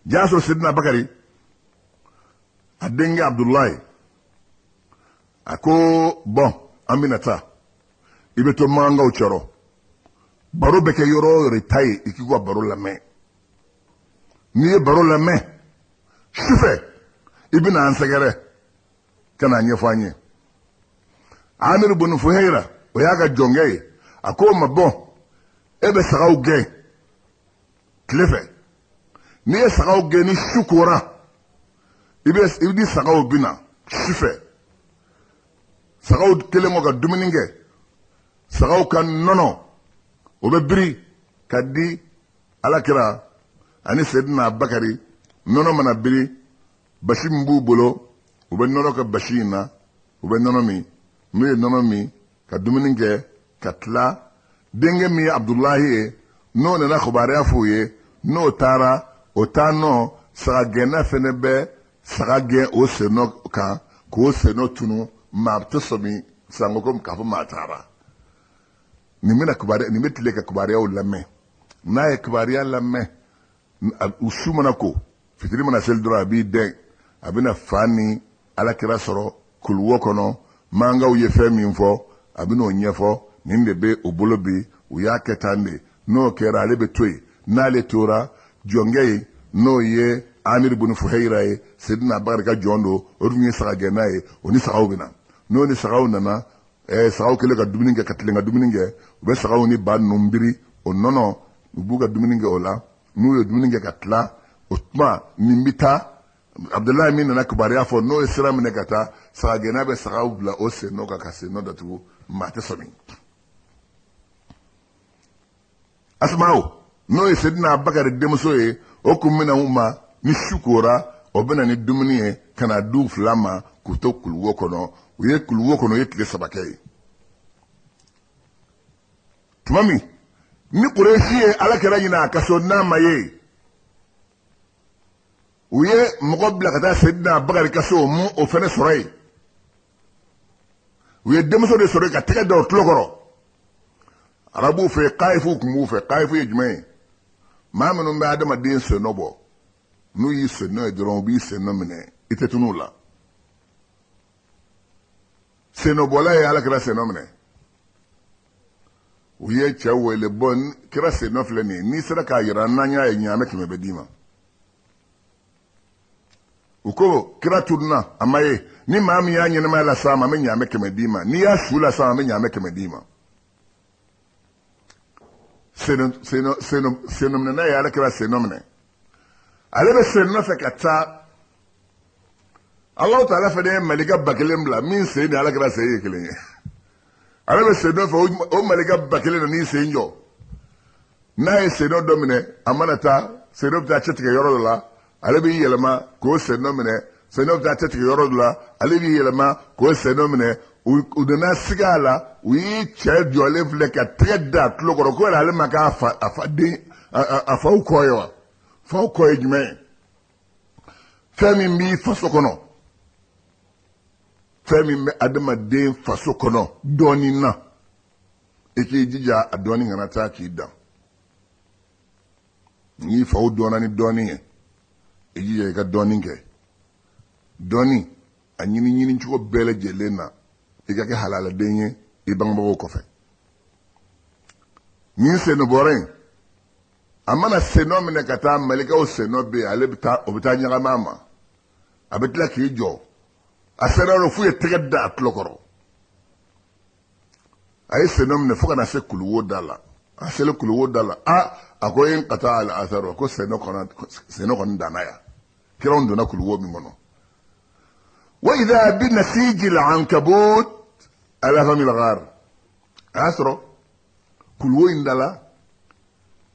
jaa sɔrɔ Seydina Bakari a denkɛ Abudulayi a ko bɔn an bɛna taa i bɛ to makankaw cɛrɔ baro bɛ kɛ yɔrɔ o yɔrɔ i ta ye i k'i ka baro lamɛn n'i ye baro lamɛn sufɛ i bɛna an sɛgɛrɛ ka n'a ɲɛfɔ an ye Amir bun Fuhayra o y'a ka jɔnkɛ ye a ko o ma bɔn e bɛ sagaw gɛn tile fɛ n'i ye sagaw gɛn ni su kora i bɛ i ni sagaw bɛ na su fɛ sagaw kɛlen kɔ ka dumuni kɛ sagaw ka nɔnɔ o bɛ biri ka di Ala kira ani Sedina Bakari nɔnɔ mana biri, basi min b'u bolo, u bɛ nɔnɔ kɛ basi in na, u bɛ nɔnɔ min. N'u ye nɔnɔ min ka dumuni kɛ ka tila, denkɛ min ye Abudulahi ye, n'o nana kibaruya f'u ye, n'o taara o taa nɔ, sagagɛnna fɛnɛ bɛ saga gɛn o sennɔ kan k'o sennɔ tunu, maa tɛ sɔmi sango ko k'a fɔ maa taara. Nin bɛna kibaruya, nin bɛ tile ka kibaruyaw lamɛn. N'a ye kibaruya lamɛn, u su mana ko, fitiri mana seli dɔrɔn, a b'i dɛn, a bɛna fa ni alakira sɔrɔ kuluwo kɔnɔ. Mankaw ye fɛn min fɔ, a bɛn'o ɲɛfɔ, nin de bɛ u bolo bi, u y'a kɛ tan de. N'o kɛra, ale bɛ to yen. N'ale tora, jɔnkɛ ye, n'o ye Amiri bun Fuhayira ye, Sedina Bakari ka jɔn don, o tun ye sagagɛnna ye, o ni sagaw bɛ na. N'o ni sagaw nana, sagaw kɛlen ka dumuni kɛ, ka tilen ka dumuni kɛ, u bɛ sagaw ni ba ninnu biri o nɔnɔ, u b'u ka dumuni kɛ o la. N'u ye dumuni kɛ ka tila, o tuma nin bɛ taa. Abudulayi min nana kibaruya fɔ, n'o ye sira minɛ ka taa, sagagɛnna bɛ sagaw bila o sennɔ kan ka sennɔ datugu, maa tɛ sɔmi. Asmaw, n'o ye Sedina Bakari denmuso ye, o kun bɛna u ma ni su kora, o bɛna ni dumuni ye ka na du fila ma k'u to kuluwo kɔnɔ. U ye kuluwo kɔnɔ, u ye tile 3 kɛ yen. Tuma min ni Kuresi ye ala kira ɲini a ka so, n'a ma ye, u ye mɔgɔ bila ka taa Sedina Bakari ka so, mu o fɛnɛ sɔrɔ yen. U ye denmuso de sɔrɔ yen ka tɛgɛ da o tulo kɔrɔ. Arabuw fɛ, kayifuw tun b'u fɛ. Kayifu ye jumɛn ye? Maa minnu bɛ adamaden sennɔ bɔ, n'u y'i sennɔ ye dɔrɔn, u b'i sennɔ minɛ, i tɛ tunun u la. Sennɔbɔla ye ala kira sennɔ minɛ. U ye cɛ wele, bɔn kira sennɔ filɛ nin ye, n'i sera k'a yira n'an y'a ye, ɲaamɛ 100 bɛ d'i ma. U ko kira tununna, a ma ye, ni maa min y'a ɲɛnamaya las'a ma, an bɛ ɲaamɛ 100 d'i ma, n'i y'a su las'a ma, an bɛ ɲaamɛ 100 d'i ma. Sennɔminɛna ye ala kira sennɔ minɛ, ale bɛ sennɔ fɛ ka taa. Alahu taala fana ye malika 1000 bila min sen ni ala kira sen ye kelen ye. Ale bɛ sennɔ fɛ, o malika 1000 nan'i sen jɔ. N'a ye sennɔ dɔ minɛ, a mana taa, sennɔ bɛ taa cɛtigɛ yɔrɔ dɔ la, ale b'i yɛlɛma k'o sennɔ minɛ. Sennɔ bɛ taa cɛtigɛ yɔrɔ dɔ la, ale b'i yɛlɛma k'o sennɔ minɛ. U nana sigi a la, u y'i cɛ jɔlen filɛ ka tɛgɛ da a tulo kɔrɔ, ko yɛrɛ ale ma k'a fa, a fa den, a faw kɔ ye wa? Faw kɔ ye jumɛn ye? Fɛn min b'i faso kɔnɔ, fɛn min bɛ adamaden faso kɔnɔ dɔɔnin na, i k'i jija a dɔɔnin kana taa k'i dan. N'i faw dɔnna ni dɔɔnin ye, i jija i ka dɔɔnin kɛ. Dɔɔnin a ɲini ɲini cogo bɛɛ lajɛlen na, i ka kɛ halaladen ye i bangebagaw kɔfɛ. Nin sennɔ bɔra yen, a mana sennɔ minɛ ka taa, malikaw sennɔ bɛ yen, ale bɛ taa, o bɛ taa ɲagami a ma, a bɛ tila k'i jɔ. A sera yɔrɔ f'u ye tɛgɛ da a tulo kɔrɔ. A ye sennɔ minɛ fo ka na se kuluwo da la. A selen kuluwo da la, a ko in ka taa al asaru, ko sennɔ kɔni danna yan, kiraw donna kuluwo min kɔnɔ. Wa idha bi nasiji al-ankabut ala fami al-ghar, a y'a sɔrɔ kuluwo in da la,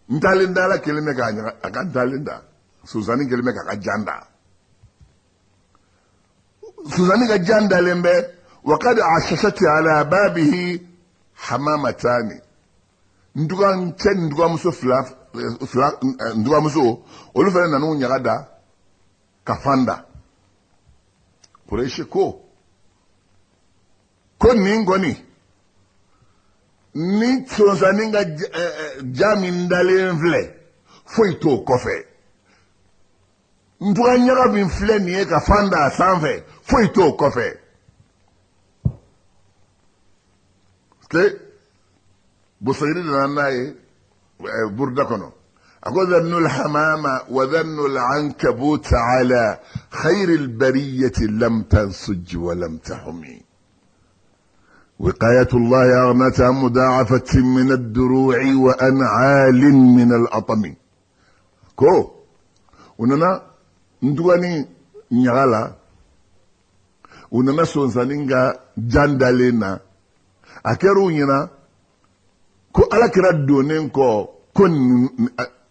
ntalen da la kelen bɛ k'a ɲaga, a ka ntalen da, sonsannin kelen bɛ k'a ka jan da. Sonsannin ka jan dalen bɛ, wa kad ashashati ala babihi hamamatani, ntugan cɛ ni ntuganmuso fila fila, ntuganmuso, olu fana nan'u ɲaga da ka fan da. Kurɛsi ko ko nin kɔni ni sonsannin ka ja min dalen filɛ, foyi t'o kɔfɛ. Ntugan ɲaga min filɛ nin ye ka fan da a sanfɛ, foyi t'o kɔfɛ. Parce que Busayiri nana n'a ye buruda kɔnɔ, a ko dhannu alhamama wa dhannu alankabut ala khayri albariyati lam tansuj wa lam tahumi وقاية الله أغنت عن مضاعفة من الدروع وأنعال من الأطم. Ko u nana ntugani ɲaga la, u nana sonsannin ka jan dalen na, a kɛra u ɲɛna ko ala kira donnen kɔ, ko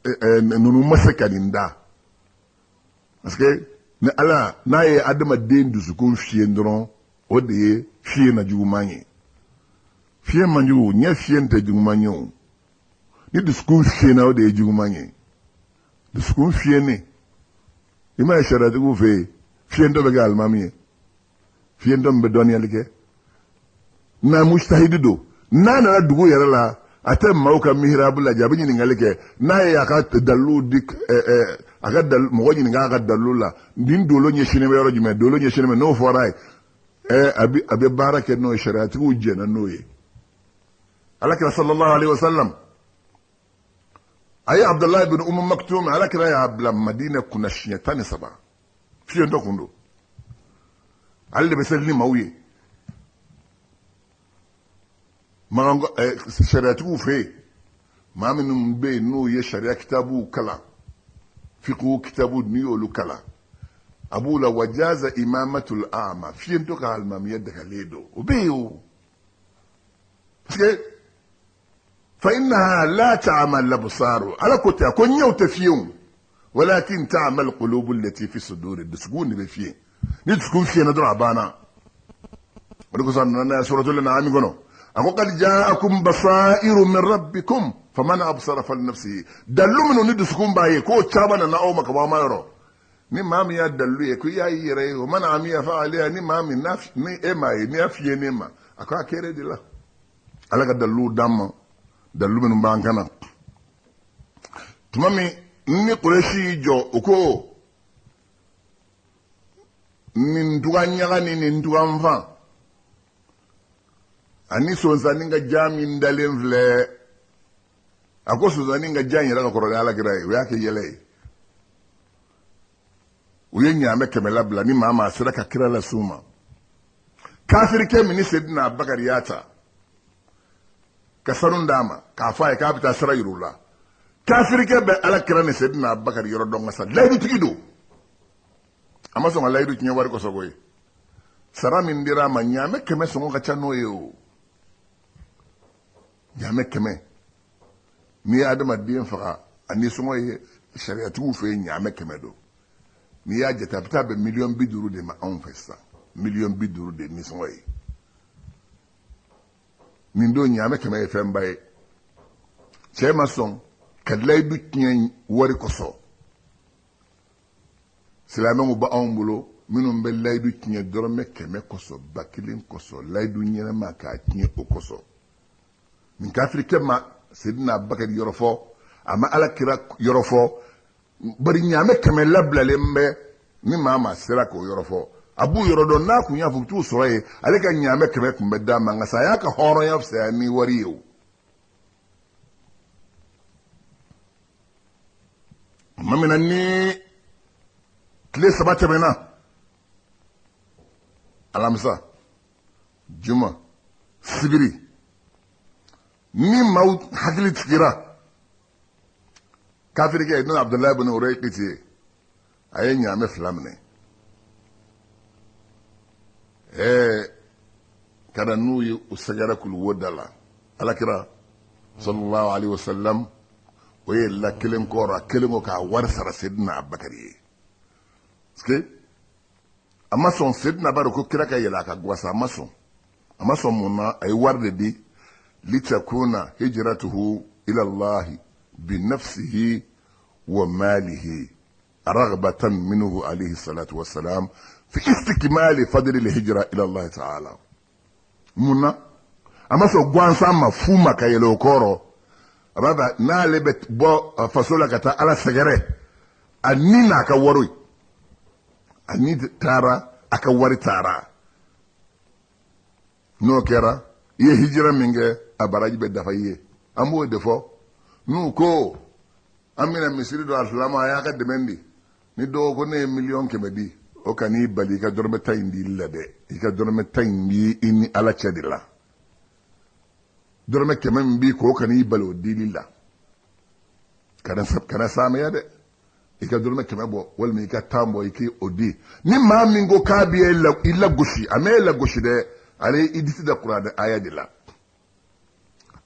Ninnu ma se ka nin da, parce que ni Ala n'a ye adamaden dusukun fiyɛ dɔrɔn, o de ye fiɲɛ na juguman ye. Fiɲɛ man jugu, ɲɛ fiɲɛ tɛ juguman ye. O ni dusukun fiyɛna, o de ye juguman ye. Dusukun fiyɛnen, i m'a ye sariyatigiw fɛ yen, fiyɛntɔ bɛ kɛ alimami ye, fiyɛntɔ min bɛ dɔnniyali kɛ n'a mujtahidi don, n'a nana dugu yɛrɛ la, a tɛ maaw ka mihirabu lajɛ, a bɛ ɲininkali kɛ. N'a ye a ka dalilu di, a ka mɔgɔ ɲininka a ka dalilu la, nin dolo ɲɛsinnen bɛ yɔrɔ jumɛn, dolo ɲɛsinnen bɛ, n'o fɔra a ye, a bɛ baara kɛ n'o ye. Sariyatigiw jɛnna n'o ye. Alakira sallallahu alaihi wasallam a ye Abdullahi bin Umu Maktum, Alakira y'a bila Madina kunna siɲɛ 13. Fiyentɔ kun don, ale de bɛ seli ni maaw ye. Makan sariyatigiw fɛ yen, maa minnu bɛ yen n'u ye sariya kitabuw kalan, fiqhu kitabu, n'i y'olu kalan, a b'u la wajaza imamatul a'ma, fiyentɔ ka alimamiya dagalen don. O bɛ yen o, parce que fa innaha la ta'ma al-absaru, Ala ko ten, a ko ɲɛw tɛ fiyewu, walakin ta'ma al-qulubu allati fi suduri, dusukun de bɛ fiye. Ni dusukun fiyɛna dɔrɔn, a banna. O de kosɔn a nana n'a ye suratul An'am kɔnɔ, a ko qad ja'akum basairu min rabbikum faman absara falinafsihi. Dalilu minnu ni dusukun b'a ye, k'o caman nana aw ma ka bɔ aw ma yɔrɔ. Ni maa min y'a dalilu ye, ko i y'a y'i yɛrɛ ye. O man amiya fa alayha. Ni maa min n'a ni e m'a ye, n'i y'a fiyɛ ne ma, a ko a kɛra de la. Ala ka daliluw d'an ma, dalilu minnu b'an kan na. Tuma min ni Kuresi y'i jɔ, o ko nin tugan ɲaga ni nin tugan fan ani sonsannin ka ja min dalen filɛ, a ko sonsannin ka ja in yɛrɛ ka kɔrɔ ni Alakira ye. O y'a kɛ yɛlɛ ye. U ye ɲaamɛ 100 labila ni maa maa sera ka kira las'u ma. Kafirikɛ min ni Sedina Abakari y'a ta ka sanu d'a ma k'a fɔ a ye k'a bɛ taa sira yir'u la, kafirikɛ bɛ Ala kira ni Sedina Abakari yɔrɔ dɔn ka sa layidutigi don. A ma sɔn ka layidu tiɲɛ wari kosɔn koyi. Sara min dira a ma, ɲaamɛ 100 sɔngɔ ka ca n'o ye. O ɲaamɛ 100, n'i ye adamaden faga, ani sɔngɔ ye sariyatigiw fɛ yen, ɲaamɛ 100 don. N'i y'a jate, a bɛ taa bɛn miliyɔn 50 de ma anw fɛ sisan. Miliyɔn 50 de nisɔngɔ ye nin don. Ɲaamɛ 100 ye fɛnba ye. Cɛ ma sɔn ka layidu tiɲɛ wari kosɔn. Silamɛw bɛ anw bolo minnu bɛ layidu tiɲɛ dɔrɔmɛ 100 kosɔn, 1000 kosɔn, layidu ɲɛnama k'a tiɲɛ o kosɔn. Nin kafirikɛ ma Sedina Abakari yɔrɔ fɔ, a ma Ala kira yɔrɔ fɔ, bari ɲaamɛ 100 labilalen bɛ ni maa maa sera k'o yɔrɔ fɔ, a b'u yɔrɔ dɔn. N'a kun y'a fɔ u t'u sɔrɔ yen, ale ka ɲaamɛ 100 kun bɛ d'a ma. Nka sa, a y'a ka hɔrɔnya fisaya ni wari ye. O tuma min na ni tile 3 tɛmɛna, alamisa, juma, sibiri, ni maaw hakili tigira, kafirikɛ n'o ye Abudulayi bin Urayqiti ye, a ye ɲaamɛ 2 minɛ ka na n'u ye u sɛgɛrɛ kuluwo da la. Alakira sallallahu alaihi wasallam, o ye la kelen kɔrɔ, a kelen ko k'a wari sara Sedina Abakari ye, parce que a ma sɔn. Sedina b'a dɔn ko kira ka yɛlɛ a ka gwasa, a ma sɔn, a ma sɔn. Mun na? A ye wari de di, litakuna hijratuhu ila Allahi binafsihi wa malihi raghbatan minhu alayhi salatu wassalam fi istikmali fadli alhijra ila Allah ta'ala. Mun na a ma sɔn gansan ma, fu ma ka yɛlɛ o kɔrɔ? A b'a fɛ n'ale bɛ bɔ faso la ka taa Ala sɛgɛrɛ, a ni n'a ka wari, a ni taara, a ka wari taara. N'o kɛra, i ye hijira min kɛ, a baraji bɛ dafa i ye. An b'o de fɔ n'u ko an bɛna misiri don, alisilamɛ, a y'a ka dɛmɛ di. Ni dɔw ko ne ye miliyɔn 100 di, o kan'i bali i ka dɔrɔmɛ 10 in dili la dɛ. I ka dɔrɔmɛ 10 in b'i i ni Ala cɛ de la. Dɔrɔmɛ 100 min b'i kɔ, o kan'i bali o dili la. Kana saamɛya dɛ. I ka dɔrɔmɛ 100 bɔ walima i ka 10 bɔ, i k'o di. Ni maa min ko k'a bɛ i lagosi, a ma e lagosi dɛ, ale i disi da kuranɛ aya de la.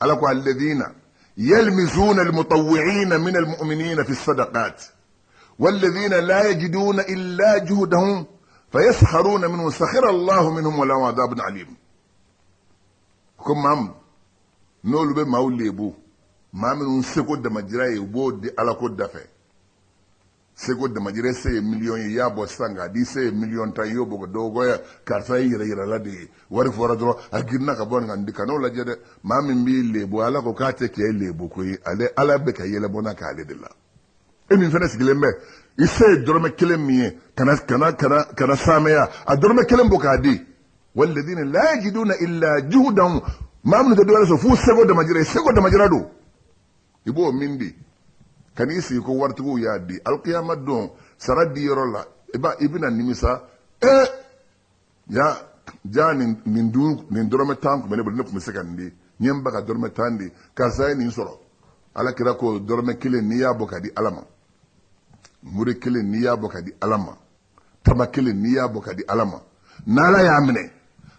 Ala ko alladhina يلمزون المطوعين من المؤمنين في الصدقات والذين لا يجدون إلا جهدهم فيسخرون منهم سخر الله منهم ولهم عذاب أليم ko maa min n'olu bɛ maaw lebu maa minnu seko damajira ye u b'o di ala ko dafɛ seko damajira se ye miliyɔn ye i y'a bɔ sisan k'a di se ye miliyɔn 10 i y'o bɔ ka dɔw ko karisa ye yɛrɛ yirala de ye wari fɔra dɔrɔn a girinna ka bɔ nin kan di kan'o lajɛ dɛ maa min b'i lebu ala ko k'a tɛ kɛ lebu ko ye ale ala bɛ ka yɛlɛ bɔnna k'ale de la e min fana sigilen bɛ i se ye dɔrɔmɛ kelen min ye kana kana kana kana saamɛya a dɔrɔmɛ kelen bɔ k'a di walladina la yajiduna illa juhdahum maa minnu tɛ dɔwɛrɛ sɔrɔ f'u seko damajira i seko damajira don i b'o min di kan'i sigi ko waritigiw y'a di alikiyama don sara di yɔrɔ la i b'a i bɛna nimisa ee ja ja nin nin dun nin dɔrɔmɛ 10 tun bɛ ne bolo ne tun bɛ se ka nin di n ye n ba ka dɔrɔmɛ 10 di karisa ye nin sɔrɔ ala kira ko dɔrɔmɛ kelen n'i y'a bɔ ka di ala ma mure kelen n'i y'a bɔ ka di ala ma tama kelen n'i y'a bɔ ka di ala ma n'ala y'a minɛ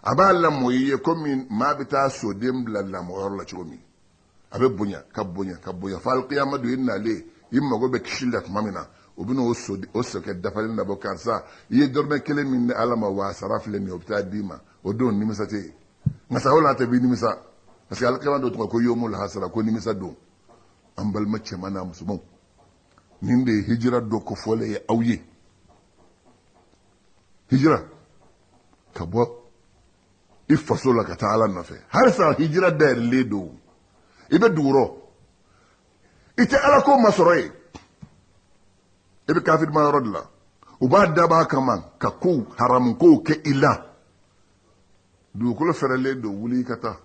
a b'a lamɔ i ye komi maa bɛ taa soden bila lamɔyɔrɔ la cogo min a bɛ bonya ka bonya ka bonya fo alikiyama don i nalen i mago bɛ kisi la tuma min na u bɛna o so o sokɛ dafalen labɔ karisa i ye dɔrɔmɛ kelen min di ala ma wa a sara filɛ nin ye o bɛ taa d'i ma o don nimisa tɛ yen nka sa o la tɛ b'i nimisa parce que alikiyama don tɔgɔ ko yomul hasara ko nimisa don an balima cɛman n'a musomanw nin de ye hijira dɔ kofɔlen ye aw ye hijira ka bɔ i faso la ka taa ala nɔfɛ halisa hijira dayɛlɛlen don i bɛ dugu rɔ i tɛ ala ko masɔrɔ yen i bɛ kafirima yɔrɔ de la u b'a dab'a kama ka kow haramu kow kɛ i la dugukolo fɛrɛlen don wuli i ka taa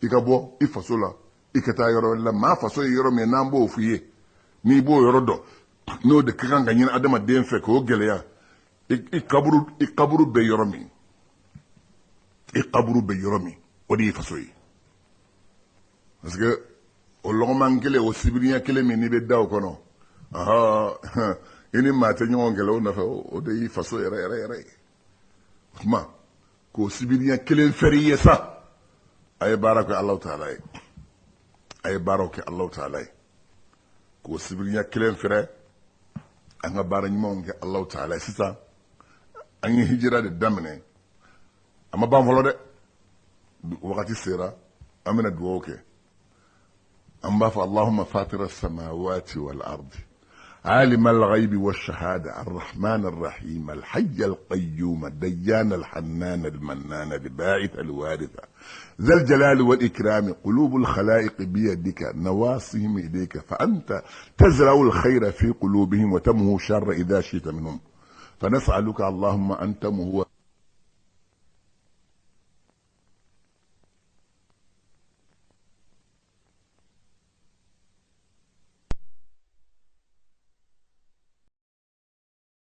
i ka bɔ i faso la i ka taa yɔrɔ wɛrɛ la maa faso ye yɔrɔ min ye n'an b'o f'i ye n'i b'o yɔrɔ dɔn n'o de ka kan ka ɲini adamaden fɛ k'o gɛlɛya i kaburu i kaburu bɛ yɔrɔ min i kaburu bɛ yɔrɔ min o de y'i faso ye parce que o lɔgɔman kelen o sibiriɲɛ kelen min n'i bɛ da o kɔnɔ i ni maa tɛ ɲɔgɔn kɛlɛ o nɔfɛ o de y'i faso yɛrɛ yɛrɛ yɛrɛ ye o tuma k'o sibiriɲɛ kelen fɛrɛ i ye sa a ye baara kɛ Alahu taala ye a ye baaraw kɛ Alahu taala ye k'o sibiriɲɛ kelen fɛrɛ an ka baara ɲumanw kɛ Alahu taala ye sisan an ye hijira de daminɛ a ma ban fɔlɔ dɛ wagati sera an bɛna dugawu kɛ an b'a fɔ allahumma fatira samawati wal ardi عالم الغيب والشهادة الرحمن الرحيم الحي القيوم الديان الحنان المنان الباعث الوارث ذا الجلال والإكرام قلوب الخلائق بيدك نواصيهم إليك فأنت تزرع الخير في قلوبهم وتمهو الشر إذا شئت منهم فنسألك اللهم أن تمهو